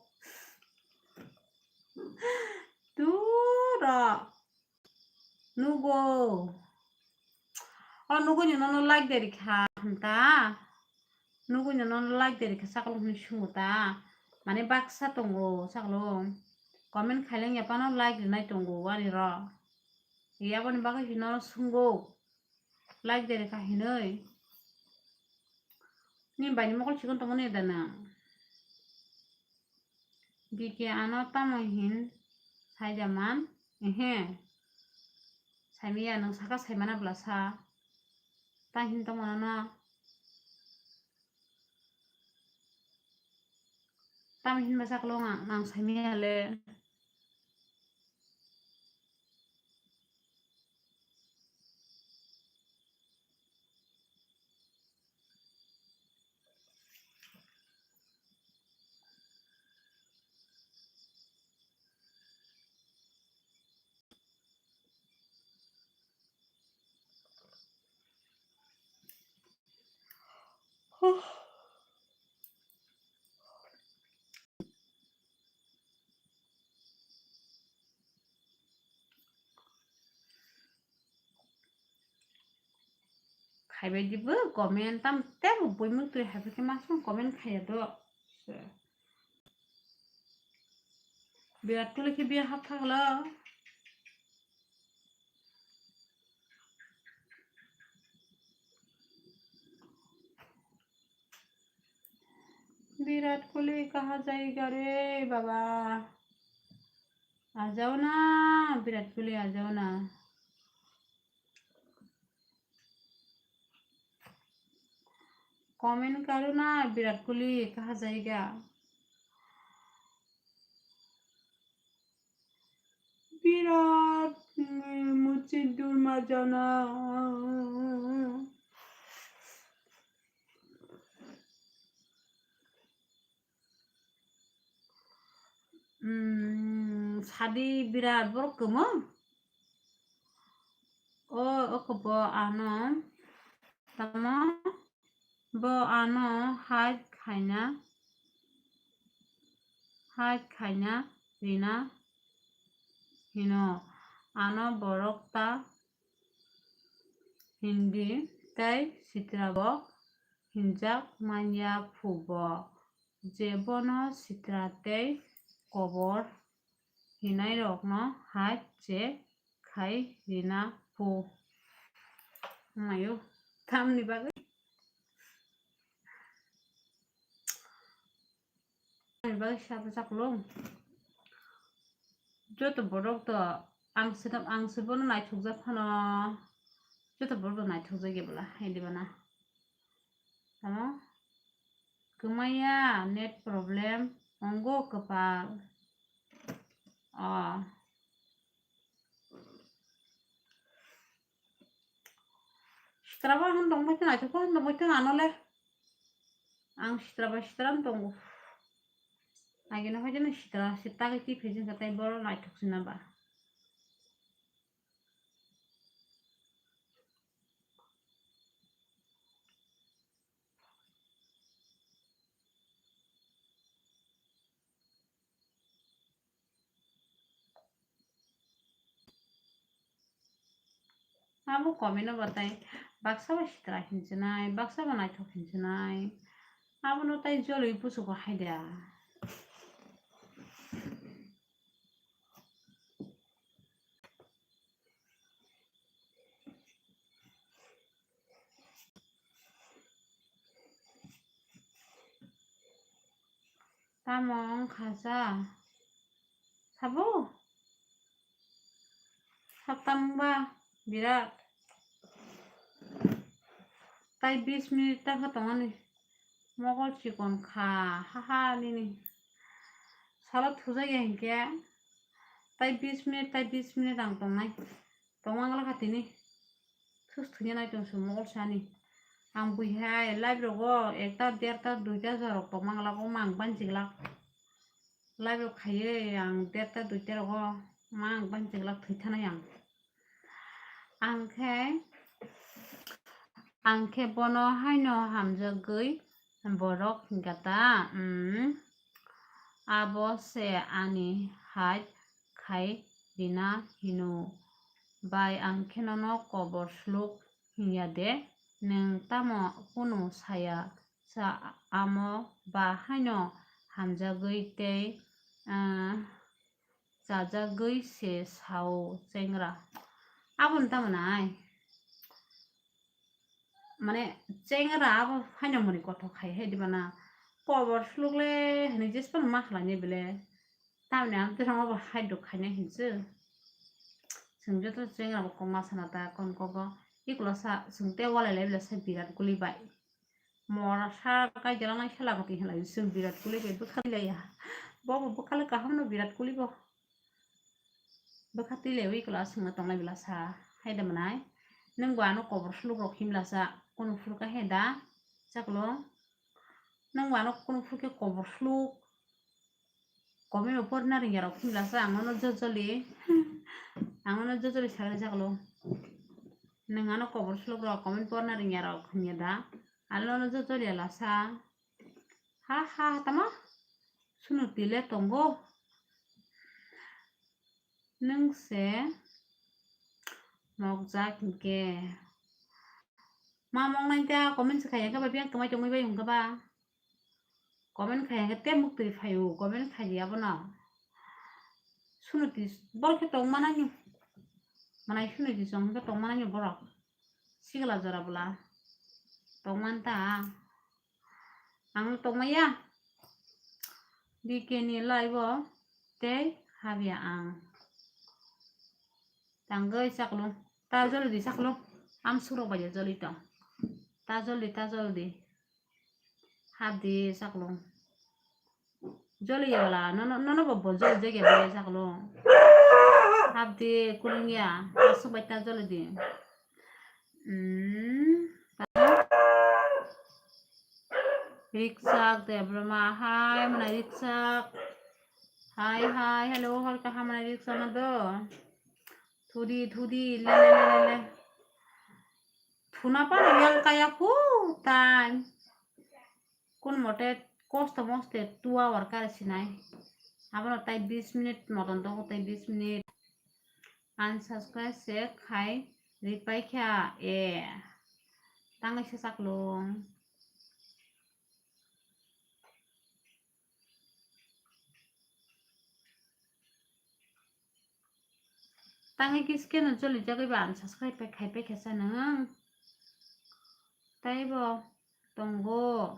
Turo. Nugo. O nugo ni nono like de rikha hwn ta. Nugo ni nono like de rikha chaklong hwnwi swngo ta. Mane baksa tongo chaklong. Comment khaileng ya phano like rinai tongo ani ro. Yaboni bagwi hino swngo. Like de rikha hinwi. Ni bai ni mokol chikon tongo ni da nang. Dike ano tamo hin saida man? Ehe. Saimaya nwng saka saimana bwla sa. Ta hin tamo ano. Tamo hin ba saklo ang, ang saimaya le. Khaibai dibo comment tam tebo buimung twi hai khe masung comment khaiya do. Birat Kohli khe biya hap thakla. Birat Kohli kaha jaiga re baba. Ajao na, Birat Kohli ajao na. Comment karo na, Birat Kohli kaha jaiga. Birat, mm, mujhe dur ma jana. Mm, sadi Birat borok kwmwng. O, oko bo ano tamo? Bo ano hai khaina, hai khaina rina hino. Ano borok ta hindi tei sitra bo hinjak manya phubo, je bono sitra tei kobor hinairokno hai che khai rina phu. Mayo, tamni bagwi? Tamni bagwi sabo chaklong. Joto borok to ang se, ang se bono naithokjak phano. Joto borok to naithokjak ya bwla, hai di bana. Tamo? Kwmaya, net problem, ongo kwpal. O. Sitra bo han tong bai tong, naithok bo han tong bai tong, ano le. Ang sitra bai sitra wng tongo. Agini hoite no sitra se tagwi twi phaijak kha, tei boro naithok se na ba. Abo comment no batai baksa bo sitra hinsinai, baksa bo naithok hinsinai. Abono tai joloi pusugo haida. Tamo wngkha sa? Sabo? Sab tamo wngba birat. Tai bis minute ta kha tongmani. Mokol chikon kha, ha ha nini. Salo thujak ya hinkhe. Tai bis minute, tai bis minute ang tongnai. Tongma wngla kha tini. Thus thwngya nai tong se mokol sani. Ang buihai live rogo ekta, derta, duita jorok tongma wngla, o mang banchiglak. Live rok khaiwi ang derta, duita rogo mang banchiglak thwi thanai ang. Ang khe, ang khe bono haino hamjagwi borok hinkha ta, um, abo se ani hai khai rina hino. Bai ang khe nono kobor sluk hinya de, nwng tamo kunu saya sa amo ba haino hamjagwi tei, ah, chajagwi se sao chengra. Aboni tamo nai? Mane chengra abo haino muni kothok khai hai di bana. Kobor sluk le hinwi jespan ma khlai ni bele. Tamni ang tei rang abo hai duk khainai hinse. Chwng joto chwng rok kok ma sana ta kon kogo. Iklo sa chwng tei walai lai bela sa birat guli bai. Mora sa kai jala nai sela gati hinlai chwng birat guli bai bwkha laiya. Bobo bwkha le kaham no birat guli bo. Bwkha twi lai iklo swngna tonglai bela sa hai da manai. Nwng bo ano kobor sluk rok himla sa kono phuru ka he da chaklo. Nwng bo ano kono phuru khe kobor sluk. Comment bo porna ringya rok himla sa ang nono jojoli. Ang nono jojoli sagri chaklo. Nwng ano kobor sluk rok comment porna ringya rok himya da. Ano nono jojoli ala sa. Ha ha tama. Sunuti le tongo. Nwng se mokjak hinkhe. Ma moknai ta comment se khaiya khe ba biyang tongmai tongmai bai hwnkhe ba. Comment khai hwnkhe tei muktwi phaio, comment khai di abono. Sunuti borok khe tong manai ni. Manai sunuti chwng hwnkhe tong manai ni borok. Sikla jora bwla tong man ta. Ang tong maya. D K ni live o tei habya ang. Tangwi chaklo. Ta joldi chaklo. Am surok bai joldi tong. Ta joldi, ta joldi. Hapdi chaklo. Joli ya bala, nono, nono bo bo joli jagi bala chaklo. Hapdi kulung ya, asuk bai ta joli di. Hmm. Riksak Debroma, hai mana Riksak. Hai, hai, hello, hor kaha mana Riksak na do. Thudi, thudi, le, le, le, le, le. Thuna pa yang kaya ku tan. Kun mote kosto moste two hour kare sinai. Abono tai bis minute moton tongo, tai bis minute. Unsubscribe se khai ripai kha e. Tangwi se chaklo. Tangwi kis keno joli jagwi ba unsubscribe pai khai pai kha sa nwng. Taibo tongo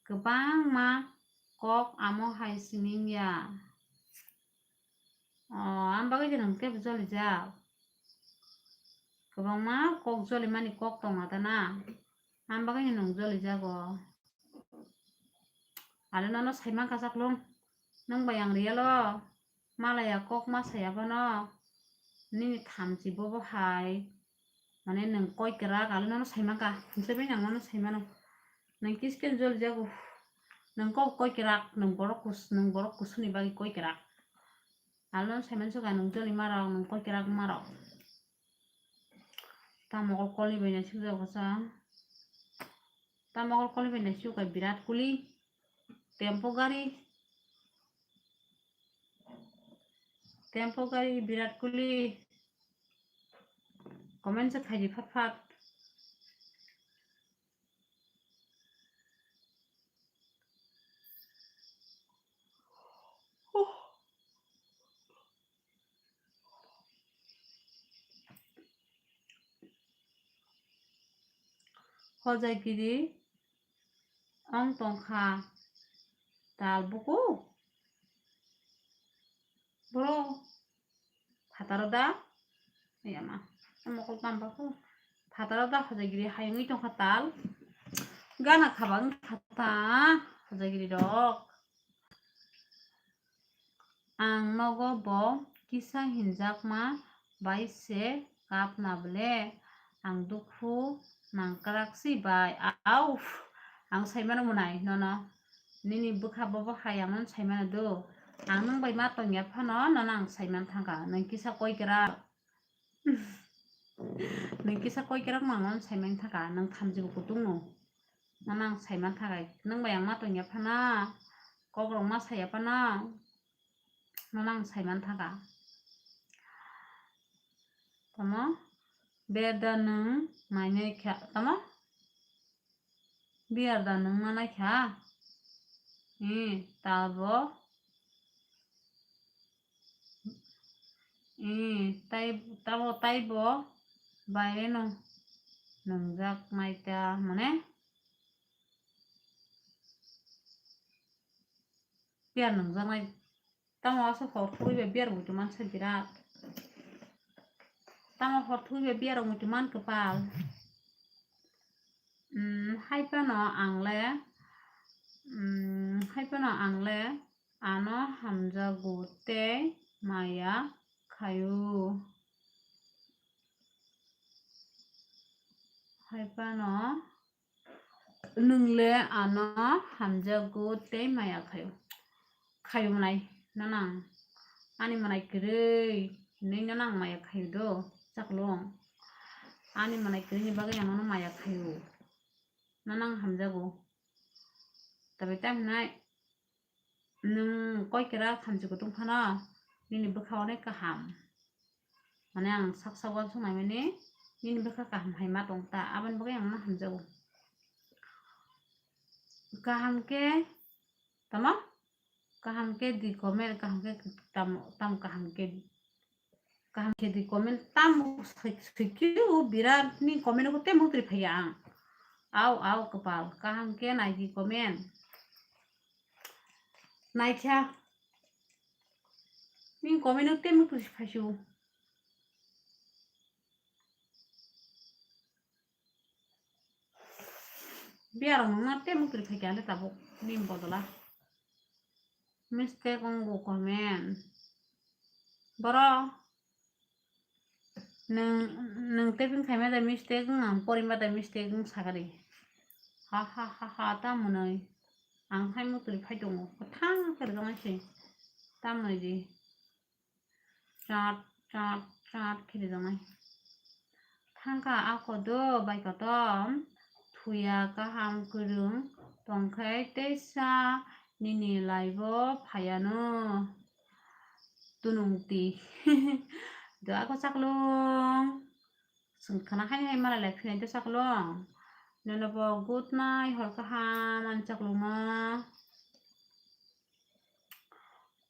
kwbangma kok amo hai sining ya. O, ang bagwi de nwng teibo joli jak. Kwbangma kok joli mani kok tong atana. Ang bagwi de nwng joli jago. Aro nono sai mankha chaklung. Nwng bai ang real o malaya kok ma saya bono. Nini thamchi bobo hai. Mane nwng koi kwrak aro nono sai mankha. Hwnse bai ang nono sai mano. Nwng kis kis joli jago. Nwng kok koi kwrak, nwng borok kus-, nwng borok kusuni bagwi koi kwrak. Alo saiman suka nwng joli marok, nwng koi kwrak marok. Tamo kol kolni bai naisuk jago sa. Tamo kol kolni bai naisuk ka Virat Kohli. Tempo gari. Tempo gari Virat Kohli. Comment se khaidi phat phat. Hojagiri ong tongkha tal buku. Bro, phataro da? Yama, mokol tamba ko. Phataro da hojagiri hayungwi tongkha tal. Gana khabang khata hojagiri rok. Ang nogo bo kisa hinjakma bai se kapna ble, ang dukhu nangkrak si bai. Au, ang saimano mwnai nono. Nini bwkha bobo hai ang nono saimano do. Ang nwng bai ma tongya phano nono ang saiman thangkha. Nwng kisa koi kwrak. Nwng kisa koi kwrak no ang nono saiman thangkha. Nwng thamchi bo kutung no. Nono ang saiman thangkha. Nwng bai ang ma tongya phano. Kok rok ma saya phano. Nono ang saiman thangkha. Tamo? Ber da nwng nainai kha. Tamo? Biyar da nwng manai kha? Ee, tabo. Ee, tai, tabo taibo baireno nwngjak nai ta, mane? Biyar nwngjak nai. Tamo aswk hor thugwi bai biyar muitu mansa birat. Tamo hor thugwi bai biyar muitu man kwpal. Mm, hai phano ang le, mm, hai phano ang le ano hamjago tei maya khaio. Hai phano nwng le ano hamjago tei maya khaio. Khaio mwnai, nono ang ani mwnai kwrwi hinwi nono ang maya khaio do, chaklung. Ani mwnai kwrwini bagwi ang nono maya khaio. Nono ang hamjago. Tabai ta hinai nwng koi kwrak thamchi kutung phano nini bwkha onek kaham. Mane ang sak sak uansuk naimani nini bwkha kaham hai ma tong ta, aboni bagwi ang no hamjago. Kaham khe tamo? Kaham khe di comment, kaham khe tam, tam kaham khe, kaham khe di comment tam sui-, suikhe o birat ni comment ko tei mukri phaiya ang. Au, au, kwpal, kaham khe nai di comment. Naikha. Ni comment o tei mukri phaisu. Biyar rok nungna tei mukri phaikha le tabuk ni bodola. Mistake wngo comment. Boro nwng, nwng typing khaima da mistake wng, ang porima da mistake wng sakari. Ha ha ha ha, tamo nai. Ang hai mukri phai tongo. Kwthang khe rwjaknai se. Tamo nai di. Chat, chat, chat khe rijak nai. Thangkha ako do bai kotom, thuya kaham kwrwng tongkhe teisa nini live o phaiano tunung ti. Do ako chaklung. Chwng khana hai hai malai lai phinai do chaklung. Nono bo good night, hor kaham ani chaklung no.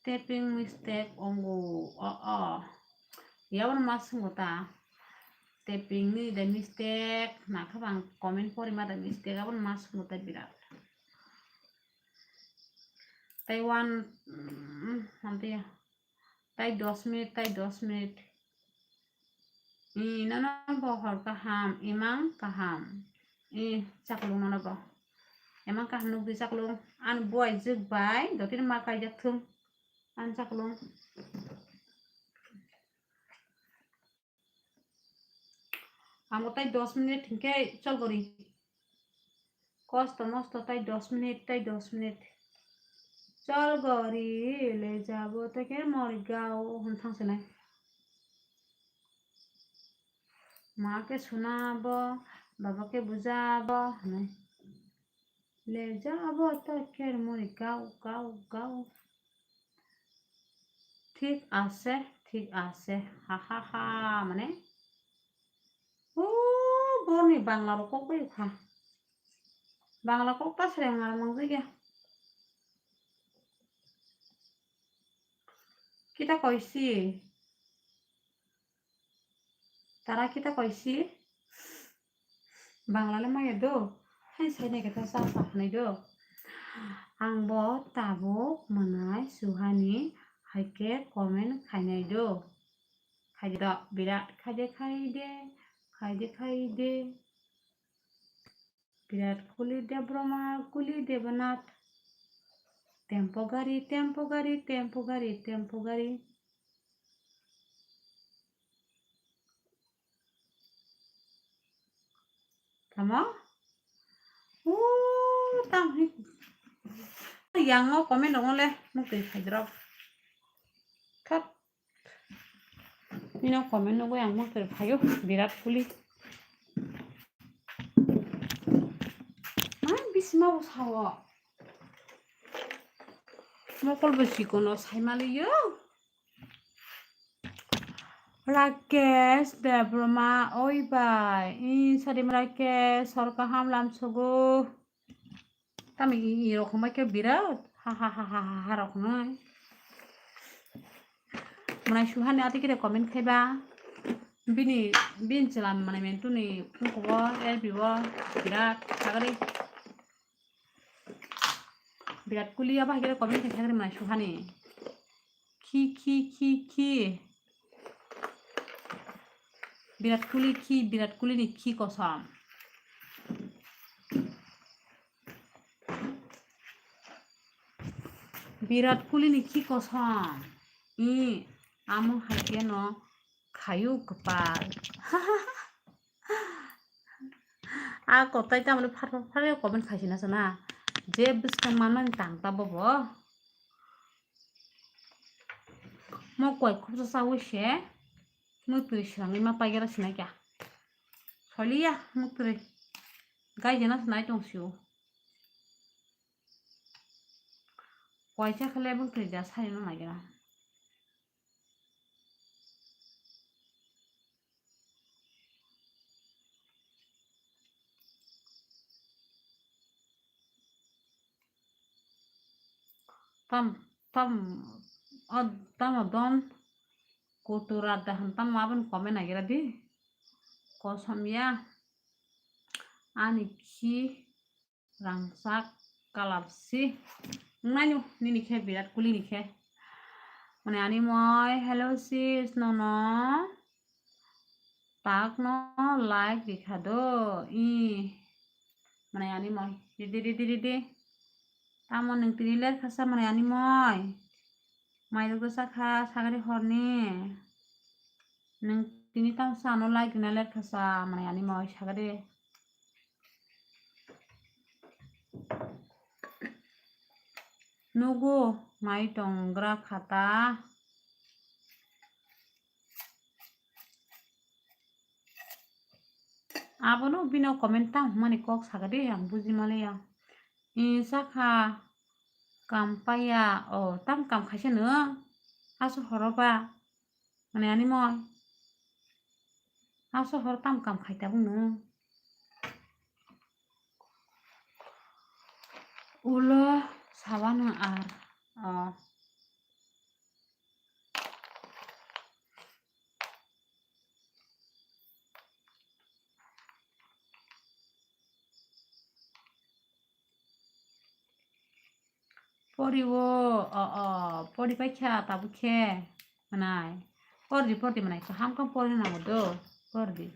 Typing mistake wngo, o, o. Yabon ma swngo ta. Typing ni de mistake, na kha bang comment porima de mistake, abon ma swngo ta birat. Tai one, mm, hamte ya. Tai dos minute, tai dos minute. I, nono bo hor kaham, imang kaham. I, chaklung nono bo. Imang kaham nukdi chaklung. Ani buai jwk bai, dotino ma kaijak thung. Ani chaklung. Amo tai dos minute hinkhe chol gori. Kosto mosto tai dos minute, tai dos minute. Chol gori le jabo teke Morigaon hwn thang sinai. Ma ke sunabo, baba ke bujabo hwnwi. Le jabo teke Morigaon, gaon, gaon. ঠিক আছে, ঠিক আছে. Ha ha ha, mane. O, borni Bangla rok kok bai kha. Bangla kok ta sreng nang nang jai ya. Kita koisi. Tara kita koisi. Bangla le maya do. Hai sai nai khe ta sa sa khnai do. Ang bo tabuk mwnai suhani hai khe comment khainai do. Khaide do, birat khaide, khaide, khaide, khaide. Birat Kuli Debroma, Kuli Debanath. Tempo gari, tempo gari, tempo gari, tempo gari. Tamo? O, tam hi. Yang o comment rok le, mukti khaidrop. Thot. Nino comment nugwi ang mukti khayo, Birat Kuli. Ma bisima bo sao. Mokol bo sikono saimaliyo. Rakesh Debroma, oi bai. I sadim Rakesh, sor kaham lam sogo. Tami i, i rok hwnbai khe birat. Ha ha ha ha ha ha rok hwnwi. Mwnai suhani ati kire comment khaiba. Bini, bini chwla mwnai mentuni phungkubo, L P bo birat sagri. Birat Kuli abo hai khe comment khai thangri mwnai suhani. Khi, khi, khi, khi. Birat Kuli khi, Birat Kuli ni khi kosom. Birat Kuli ni khi kosom. I, amo hai khe no khayu kwpal. A kotai tamoni phar phar phar comment khaisina sana. Je bwskang manmani tang ta bobo. Mo koi khubsa sawi se. Muktwi swrangwi ma paigera sinai kya. Soliya muktwi. Gai jena sinai tong siu. Koi cha khale muktwi ja sai no maigera. Tam, tam, o, tamo don kutura dahan tamo aboni comment nagira di. Kosom ya. Ani khi rangchak kalar si. Nai nu, nini khe Birat Kuli ni khe. Mane ani moi, hello sis, nono. Tak no like rikha do. I. Mane ani moi. Ridi, ridi, ridi. Tamo nwng tini ler khasa mane ani moi. Mai rwgwi sakha sagri horni. Nwng tini tamo sano like rina ler khasa mane ani moi sagri. Nugo nai tongra khata. Abono bino comment tamo hwnmani kok sagadi ang buji maliya. I sakha kam paya, o tam kam khaisa no aso horo ba. Mane ani moi. Aso hor tam kam khai tabuk no. Ulo sabano ar. O. Pori o, o, o, pori paikha tabuk khe, mwnai. Pordi, pordi, mwnai, kaham khe porina nango do, pordi.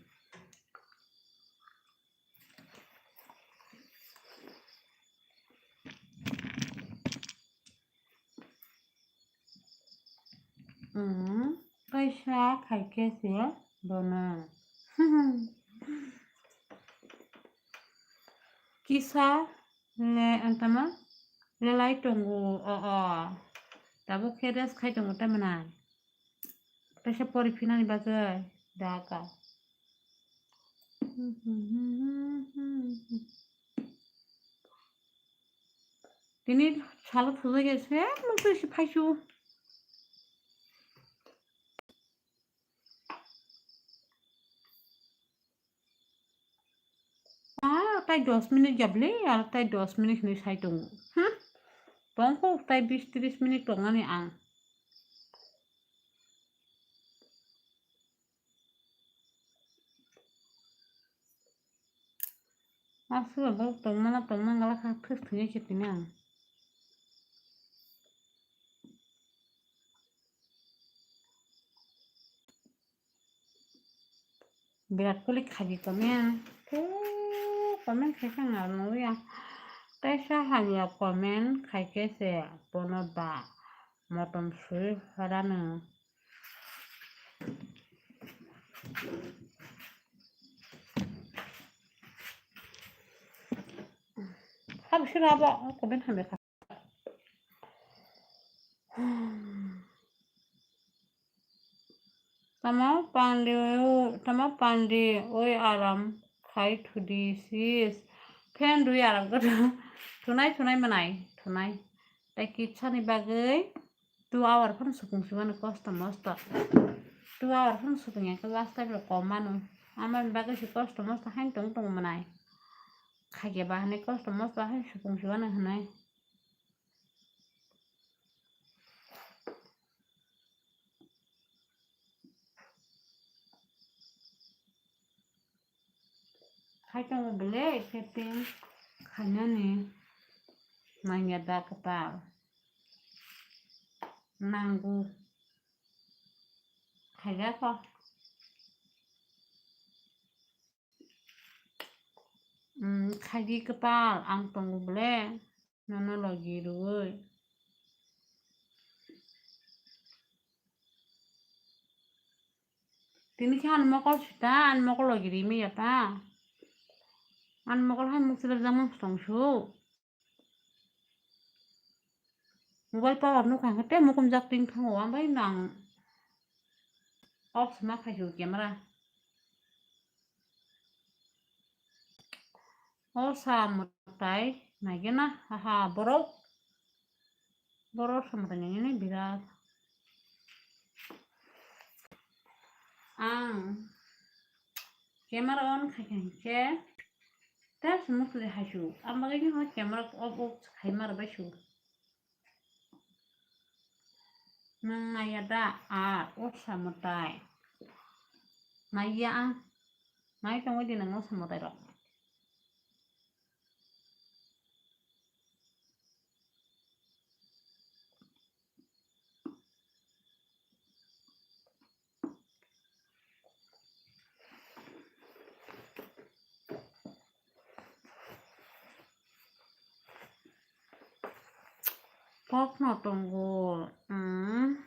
Hmm, kaisa khaikhe se bono. Kisa le antama Lelai tongo, o, o. Tabuk khe rest khai tongo, tei mwnai. Kaisa pori phinani bagwi da ka. Tini salo thujagya se, mung twi se phaisu. Ah, tai dos minute jable, ar tai dos minute hinwi sai tongo. Hmm? Tongkho tai bis tris minute tongmani ang. Aswk bo tongmana tongmana gala kha thwk thwngya khe tini ang. Virat Kohli khaidi comment. Thuu, comment khaikha ang aro nukya. Teisa hamya comment khaikhe se bono ba motom sui horano. Habswrabo comment hamya kha. Tamo pandi, tamo pandi, oi aram khai thudi sis. Fan rwi aram khe thunai thunai mwnai, thunai. Tai kitsani bagwi two hour phano supung si mano kosto mosto. Two hour phano supung ya khe last time rok kom mano. Amoni bagwi se kosto mosto haino tong tong mwnai. Khaikhe ba hinwi kosto mosto haino supung si mano hinwi. Khai tongo belai setting khainani nangya da kwtal nango khaijak kho. Khaidi kwtal ang tongo bole nono logi rwui. Tini khe ani mokol sita, ani mokol logi rimaya ta. Ani mokol hai mukti rwjakmani tongsu. Mobile power nukha hwnkhe tei mukumjak ting thango, ambai nang off se ma khaisio camera. O sa mwtai naigena, haha, borok. Borok sa mwtai naigena birat. Ang camera on khaikha hinkhe, tei se mukti hai su. Ang bagwi no camera off off khai mar bai su. Nwng naiya da ar o sa mwtai? Naiya ang. Nai tongwi di nwng o sa mwtai rok. Kokno tongo, mm,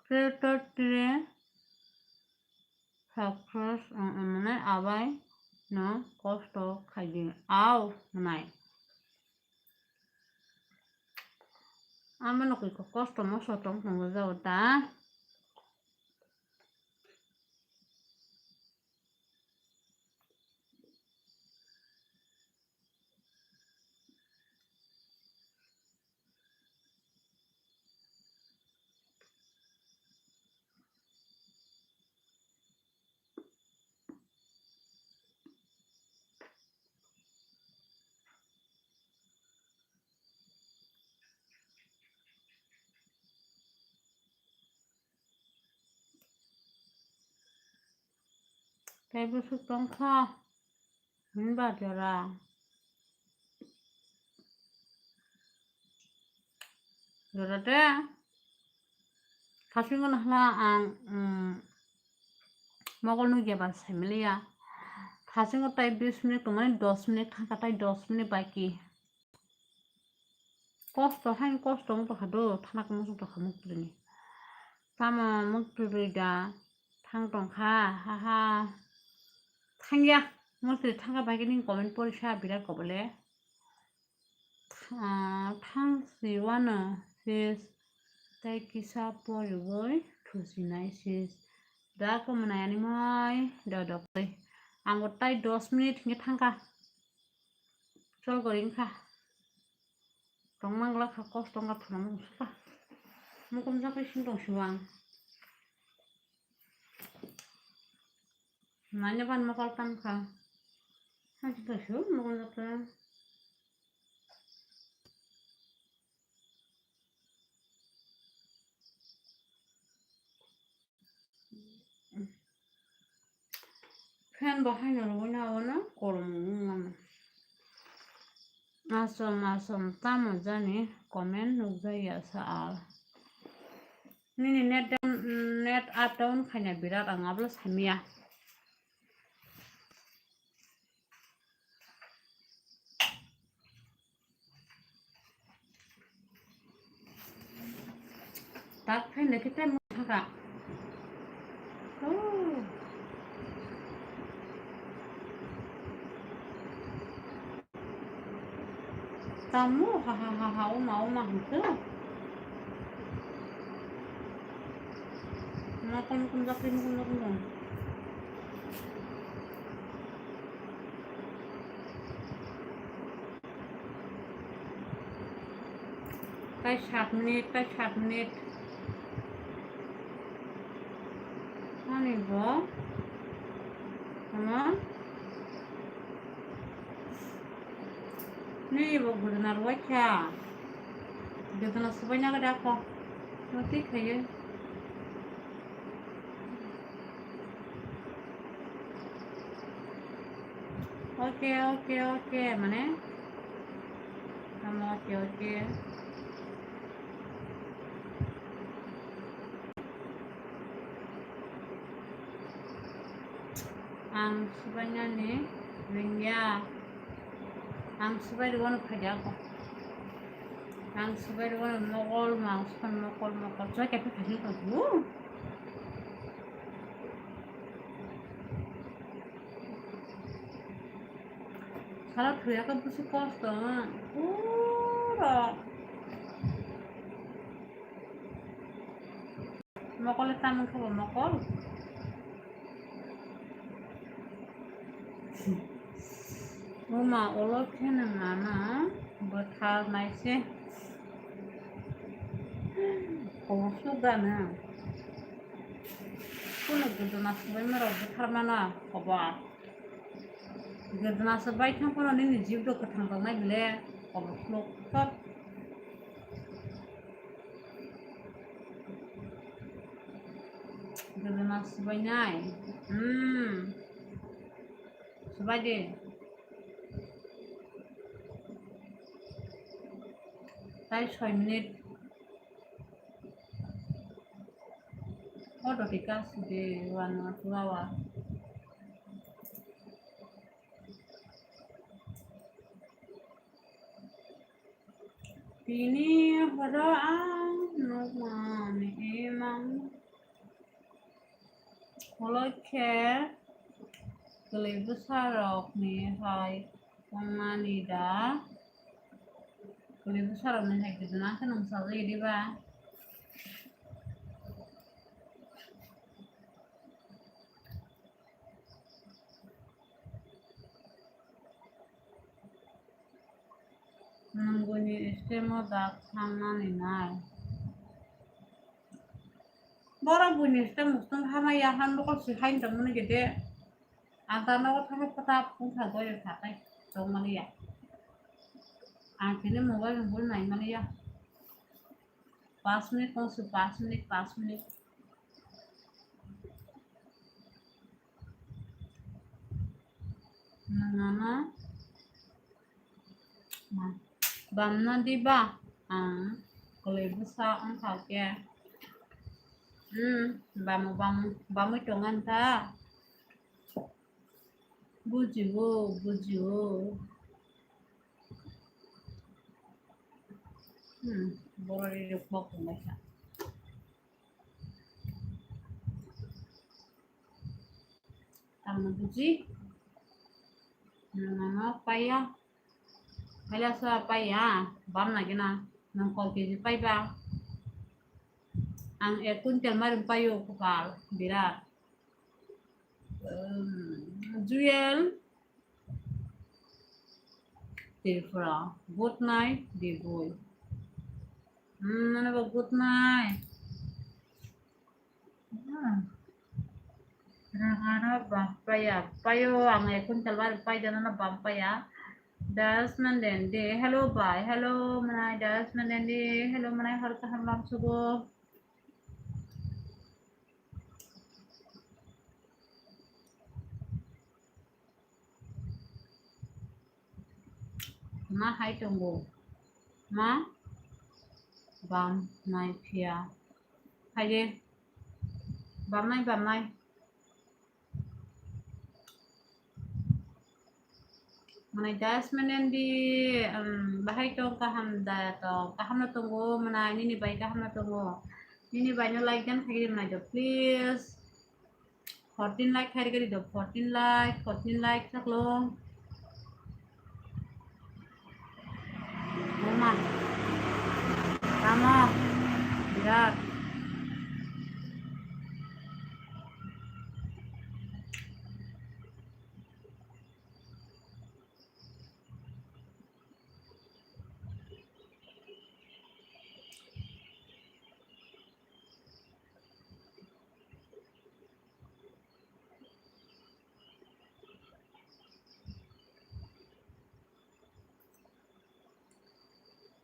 creator tire success, mm, mm, mane abai no kosto khaidi, au, mwnai. Amano koi kosto moso tong tongo jao ta. Tei bwswk tongkha hinba jora. Jora de. Thasingo nahla ang, mm, mokol nugya ba saimiliya. Thasingo tai bis minute tongmani dos minute thangkha, tai dos minute baki. Kosto hain kosto wng tongkha do, thana khe muchung tongkha muktwini. Tamo muktwi da thang tongkha, haha. Thangya, muktwi thangkha bai khe nini comment porisa birat kobole. Ah, thang si wano sis tei kisa poriwi thusinai sis. Da kwmwnai ani mai dodok tei. Ang bo tai dos minute hingke thangkha. Chol gori wngkha. Tongmang glak kha, kosto wngkha, phunang wngkha. Mukum japai sing tong siwang. Manya ban mokol tang kha. Hati to su mukum japai. Fan bo haino rwui na, o no kolom wng mano. Asom asom tamo jani comment nukjaya sa al. Nini net down, net up down khaina birat ang ablo samiya. Tak khaina khe tamo thaka. Oh. Tamo ha ha ha ha, oma oma hwnkhe. Nokol nokol jakri nokol nokol. Tai sat minute, tai sat minute. Ani bo. Tamo? Ni bo gudana rwai kha. Gudana subai na gada ko. Mati khaye. Oke, oke, oke, mane? Tamo oke, oke. Ang subainani ringya. Ang subai rwano phaidi ako. Ang subai rwano mokol, mangso mokol, mokol. Choi khe phaidi ko bu. Sala thuya ka busu kosto, ha? Pura. Mokol le tamung khe bo mokol. Buma ulo khe nang ano bwthar naise. Kosuk gana. Kunu guduna subai mero bwthar mana kobo. Guduna subai thang phano nini jib do kwthang tongnai bile kobo khuluk thot. Guduna subainai. Hmm. Subai de. Tai soi minute. Auto tika sude one hour, two hour. Tini horo ang nukmani imang. Ulo khe kwlwi bwsarokni hai wngmani da? Kwlwi bwsarokni hai guduna khe nwng sajagwi diba? Nwng buini stem o dak sangnani nai. Borok buini stem mustung hamya, han bokol si hain tongmani gede. Ang ta nogo thangwi pota phung thang goi tongmani ya. Ang tini mobile bul naimani ya. Pas minute tong su, pas minute, pas minute. Nwng ano bamna diba? Ang kwlwi bwsa wngkha khe. Hmm, bamu, bamu, bamwi tongo ta. Bujio, bujio. Hmm, borok rok mok tonglaikha. Tamo buji. Nwng ano paiya. Maila sa paiya, bam na gina, nang kol K G paiba. Ang ek quintal marim paio, kupal, birat. Um, Jewel Tripura, good night, Biboi. Hmm, nana ba good night. Hmm. Rangano bam paiya, paio, ang ek quintal marim paida, nana bam paiya. Das Mandende, hello bai, hello manai, Das Mandende, hello manai, hor kaham lam subo. Ma hai tongo, ma bam nai phiya. Hai de, bam nai, bam nai. Manai Das Mandende, um, bahai tong kaham da tong, kaham no tongo, manai nini bai kaham no tongo. Nini bai no like dan khagiri manai do, please. Fourteen like khai gari do, fourteen like, fourteen like chaklo. Mama. Tamo. Birat.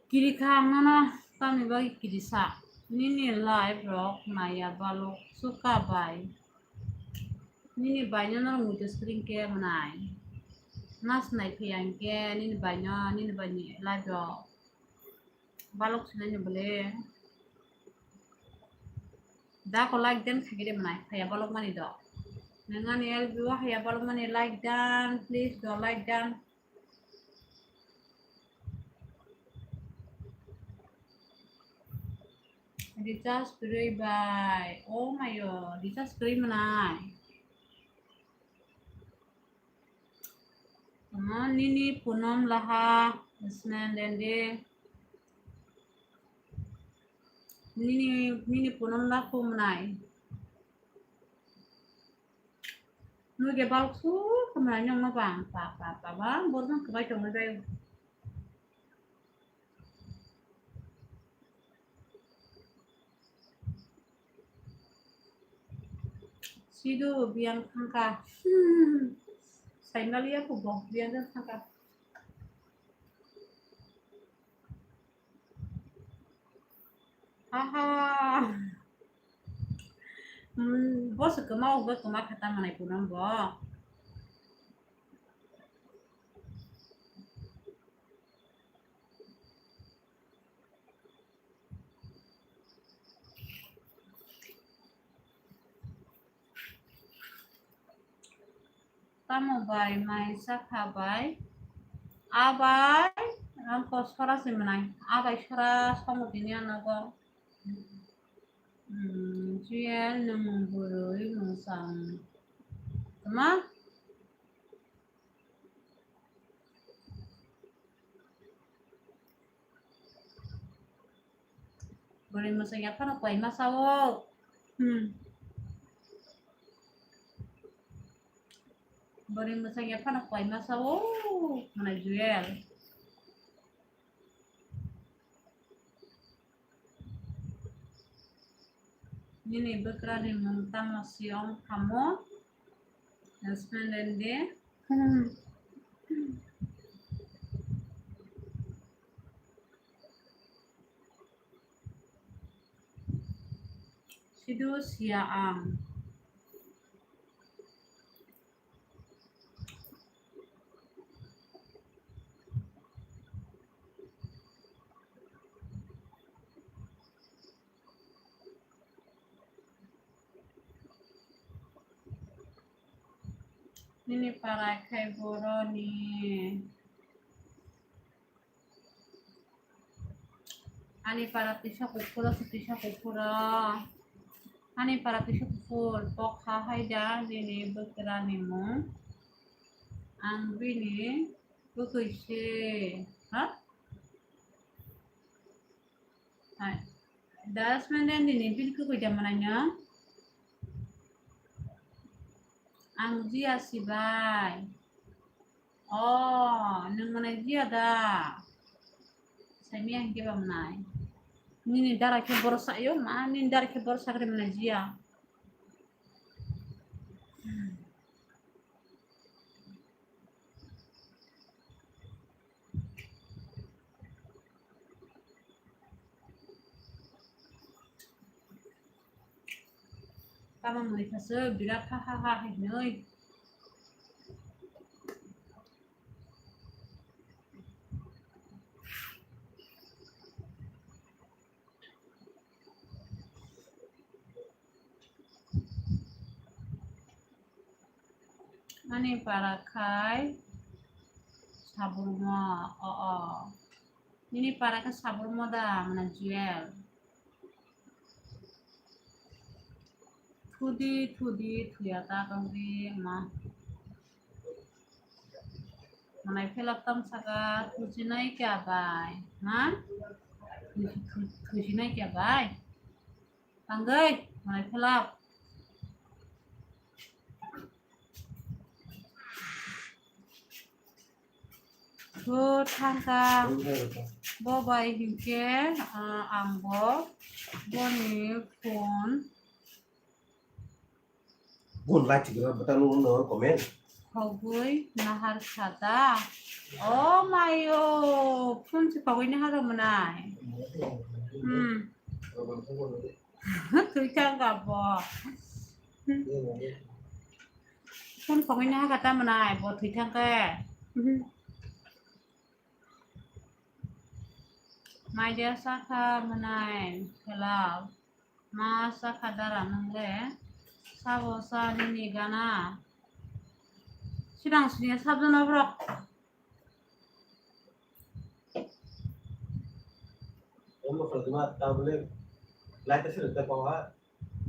Kiri kha ang nono tamni bagwi kiri sa? Nini live rok naiya balok suka bai. Nini bai no norok muitu screen ke manai. Nas nai phiya hwnkhe nini bai no, nini bai ni live rok. Balok sinai ni bole. Da ko like dan khagire manai, phaya balok mani do. Nang ani L B o haya balok mani like dan, please do like dan. Recharge kwrwi bai. Oh mayo, recharge kwrwi manai. Tamo nini punom laha, Ismail Dende. Nini, nini punom laha manai. Nuge balok su khamai nang no bang pa pa pa bang borjong khamai tongwi bai. Sidu biyang thangkha. Saimaliya ko bo biyang thangkha. Aha. Hmm, bo se kwma, bo kwma kha ta manai punom bo. Tamo bai mai sakha bai. A bai, ang ko sora se manai. A bai sora somo tini ano go. Hmm, Jiyal nwng bwrwi mwchang. Tama? Bwrwi mwchang ya phano koi masa o. Hmm. Bwrwi mwchang ya phano koi masa o. Mana Jiyal. Nini bwkrani mung tamo si wng thamo? Husband and the Sidu siya ang. Nini para khai boroni. Ani para tisa kuphuro, tisa kuphuro. Ani para tisa kuphur, pokha hai da nini bwkrani mung. Ang bini bwkwi se. Ha? Hai. Das menden dini bil ku kuida manai no? Ang jia sibai. Oh, nwng manai jia da? Saimia hinkhe ba manai. Nini dara khe borok sayo, ma nini dara khe borok sakre manai jia. Tamo mwnwi kha se birat ha ha ha hai hinwi. Ani para khai Saburmo, o, o. Nini para khe Saburmo da, mane Jewel. Thudi, thudi, thuya ta tongdi, ma. Manai phelap tam saka, thusinai kya bai, ha? Thusi-, thu-, thusinai kya bai? Tangwi, manai phelap. Thu thangkha. Bo bai hinkhe, ah, ang bo, boni phone. Gun lai thikra bwtang nung nung comment. Khogwi nahar khata. O mayo, phone se khogwi nahar manai. Hmm. Thwi thangkha bo. Phone khogwi nahar khata manai, bo thwi thangkhe. Maidia sakha manai, hello. Ma sakha dara nung le, sabo sa nini gana. Sidang sini sabjana borok.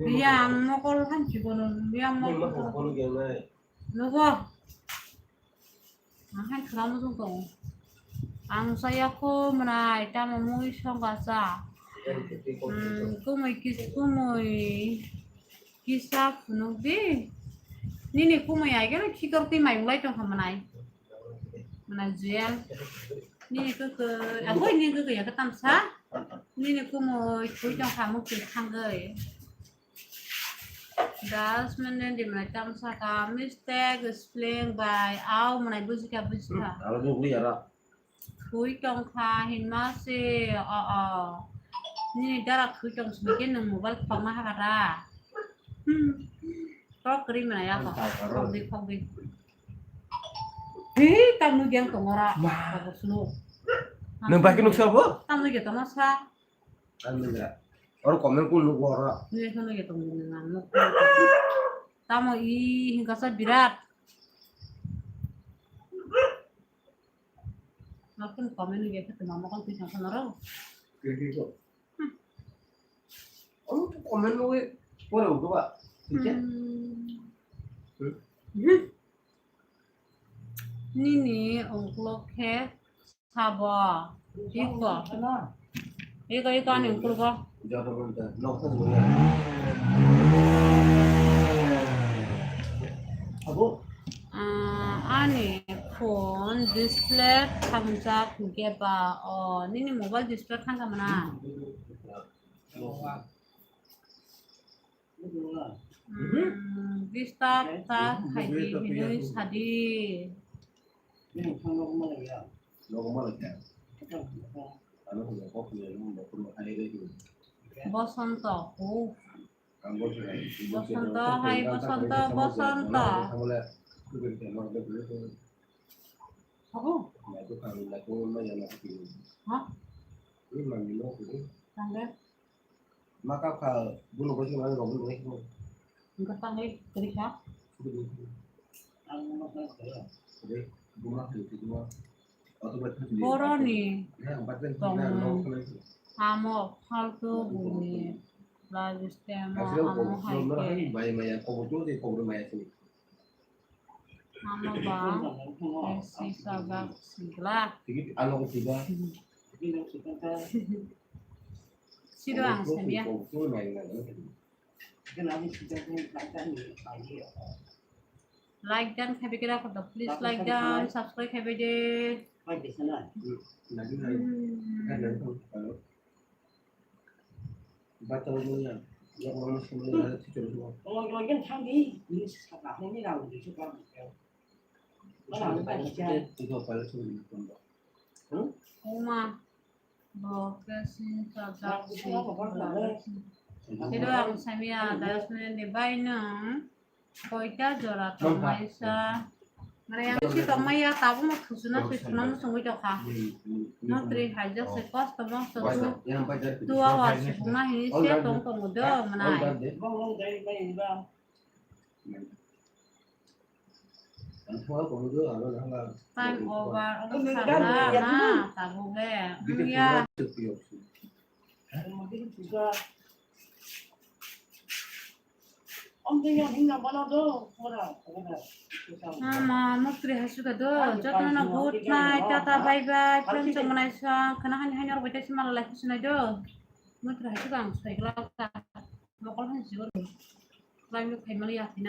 Yang mokol hanchi kono, yang mokol. Nugo. Ang hai khwlamo chwng tongo. Ang saya kho mwnai tamo mui songkha cha. Hmm, kumui kis-, kumui kisa phunuk di. Nini kumui ai khe khikor twi mai wng lai tongkha mwnai. Mwnai Jewel. Nini kwkwi, agoi nini kwkwi ya khe tamsa. Nini kumui thwi tongkha mukti thangwi. Das menen di mwnai tamsa ka mistake spelling bai au mwnai bujikha bujikha. Aro nukli ara. Thwi tongkha hinma se o o. Nini dara thwi tong sini khe nwng mobile khokna hakha da. Hmm. Tok kri mwnai ya ko. Khokdi khokdi. Hi tamno gyang tongora. Ma. Abo sunu. Nwng bai khe nuksa bo? Tamno gyang tongma sa. Ang nung ya. Oro comment kun nukgo oro. Nini kheno ya tong nini nang nuk. Tamo i hingkasa birat. Makin comment ya khe tuma mokol twi thangsa naro. Kiki ko. Oro to comment nugwi pore ugo ba. Thik khe? Hmm. Hmm. Nini ungkuluk khe sabo. Iko. Iko, iko, ani ungkuluk o. Ah, ani phone display thangjak hinkhe ba o nini mobile display thangkha mwnai. Hmm, disturb ta khaidi hinwi sadi. Bosonto, oh. Bosonto, hai Bosonto, Bosonto. Ha? Tangde? Ma kap kha, buno bai sing nang rong bai sing. Engka tangwi kwrwi kha. Boroni tongmung amo faltu buni lifestyle amo hai khe. Ano ba, eh, si sajak singla. Ano ko tiba. Sido ang sanya. Like dan khabi kira ko, please like dan, subscribe khabi de. Hmm. Uma, bo khe sing sajak sing. Siro ang samya das minute ni bai nwng koita jora tongmai sa. Mane ang si tongmai ya, tabuk no thusuna thusuna no sungwi tongkha. Mantri hajak se kosto mokto tu, tu awa sukuma hini se tong tongo do mwnai. Time over, omo sakha na, tabuk le, wngya. Ama, mukri hasuka do, jotono no good night, tata, bye bye, friends, chwngmwnai song, khana hani hani orbai tei sima lalai khusunai do. Mukri hasuka ang sai glak ta, mokol hani sigor. Live no khaimani ya, hina.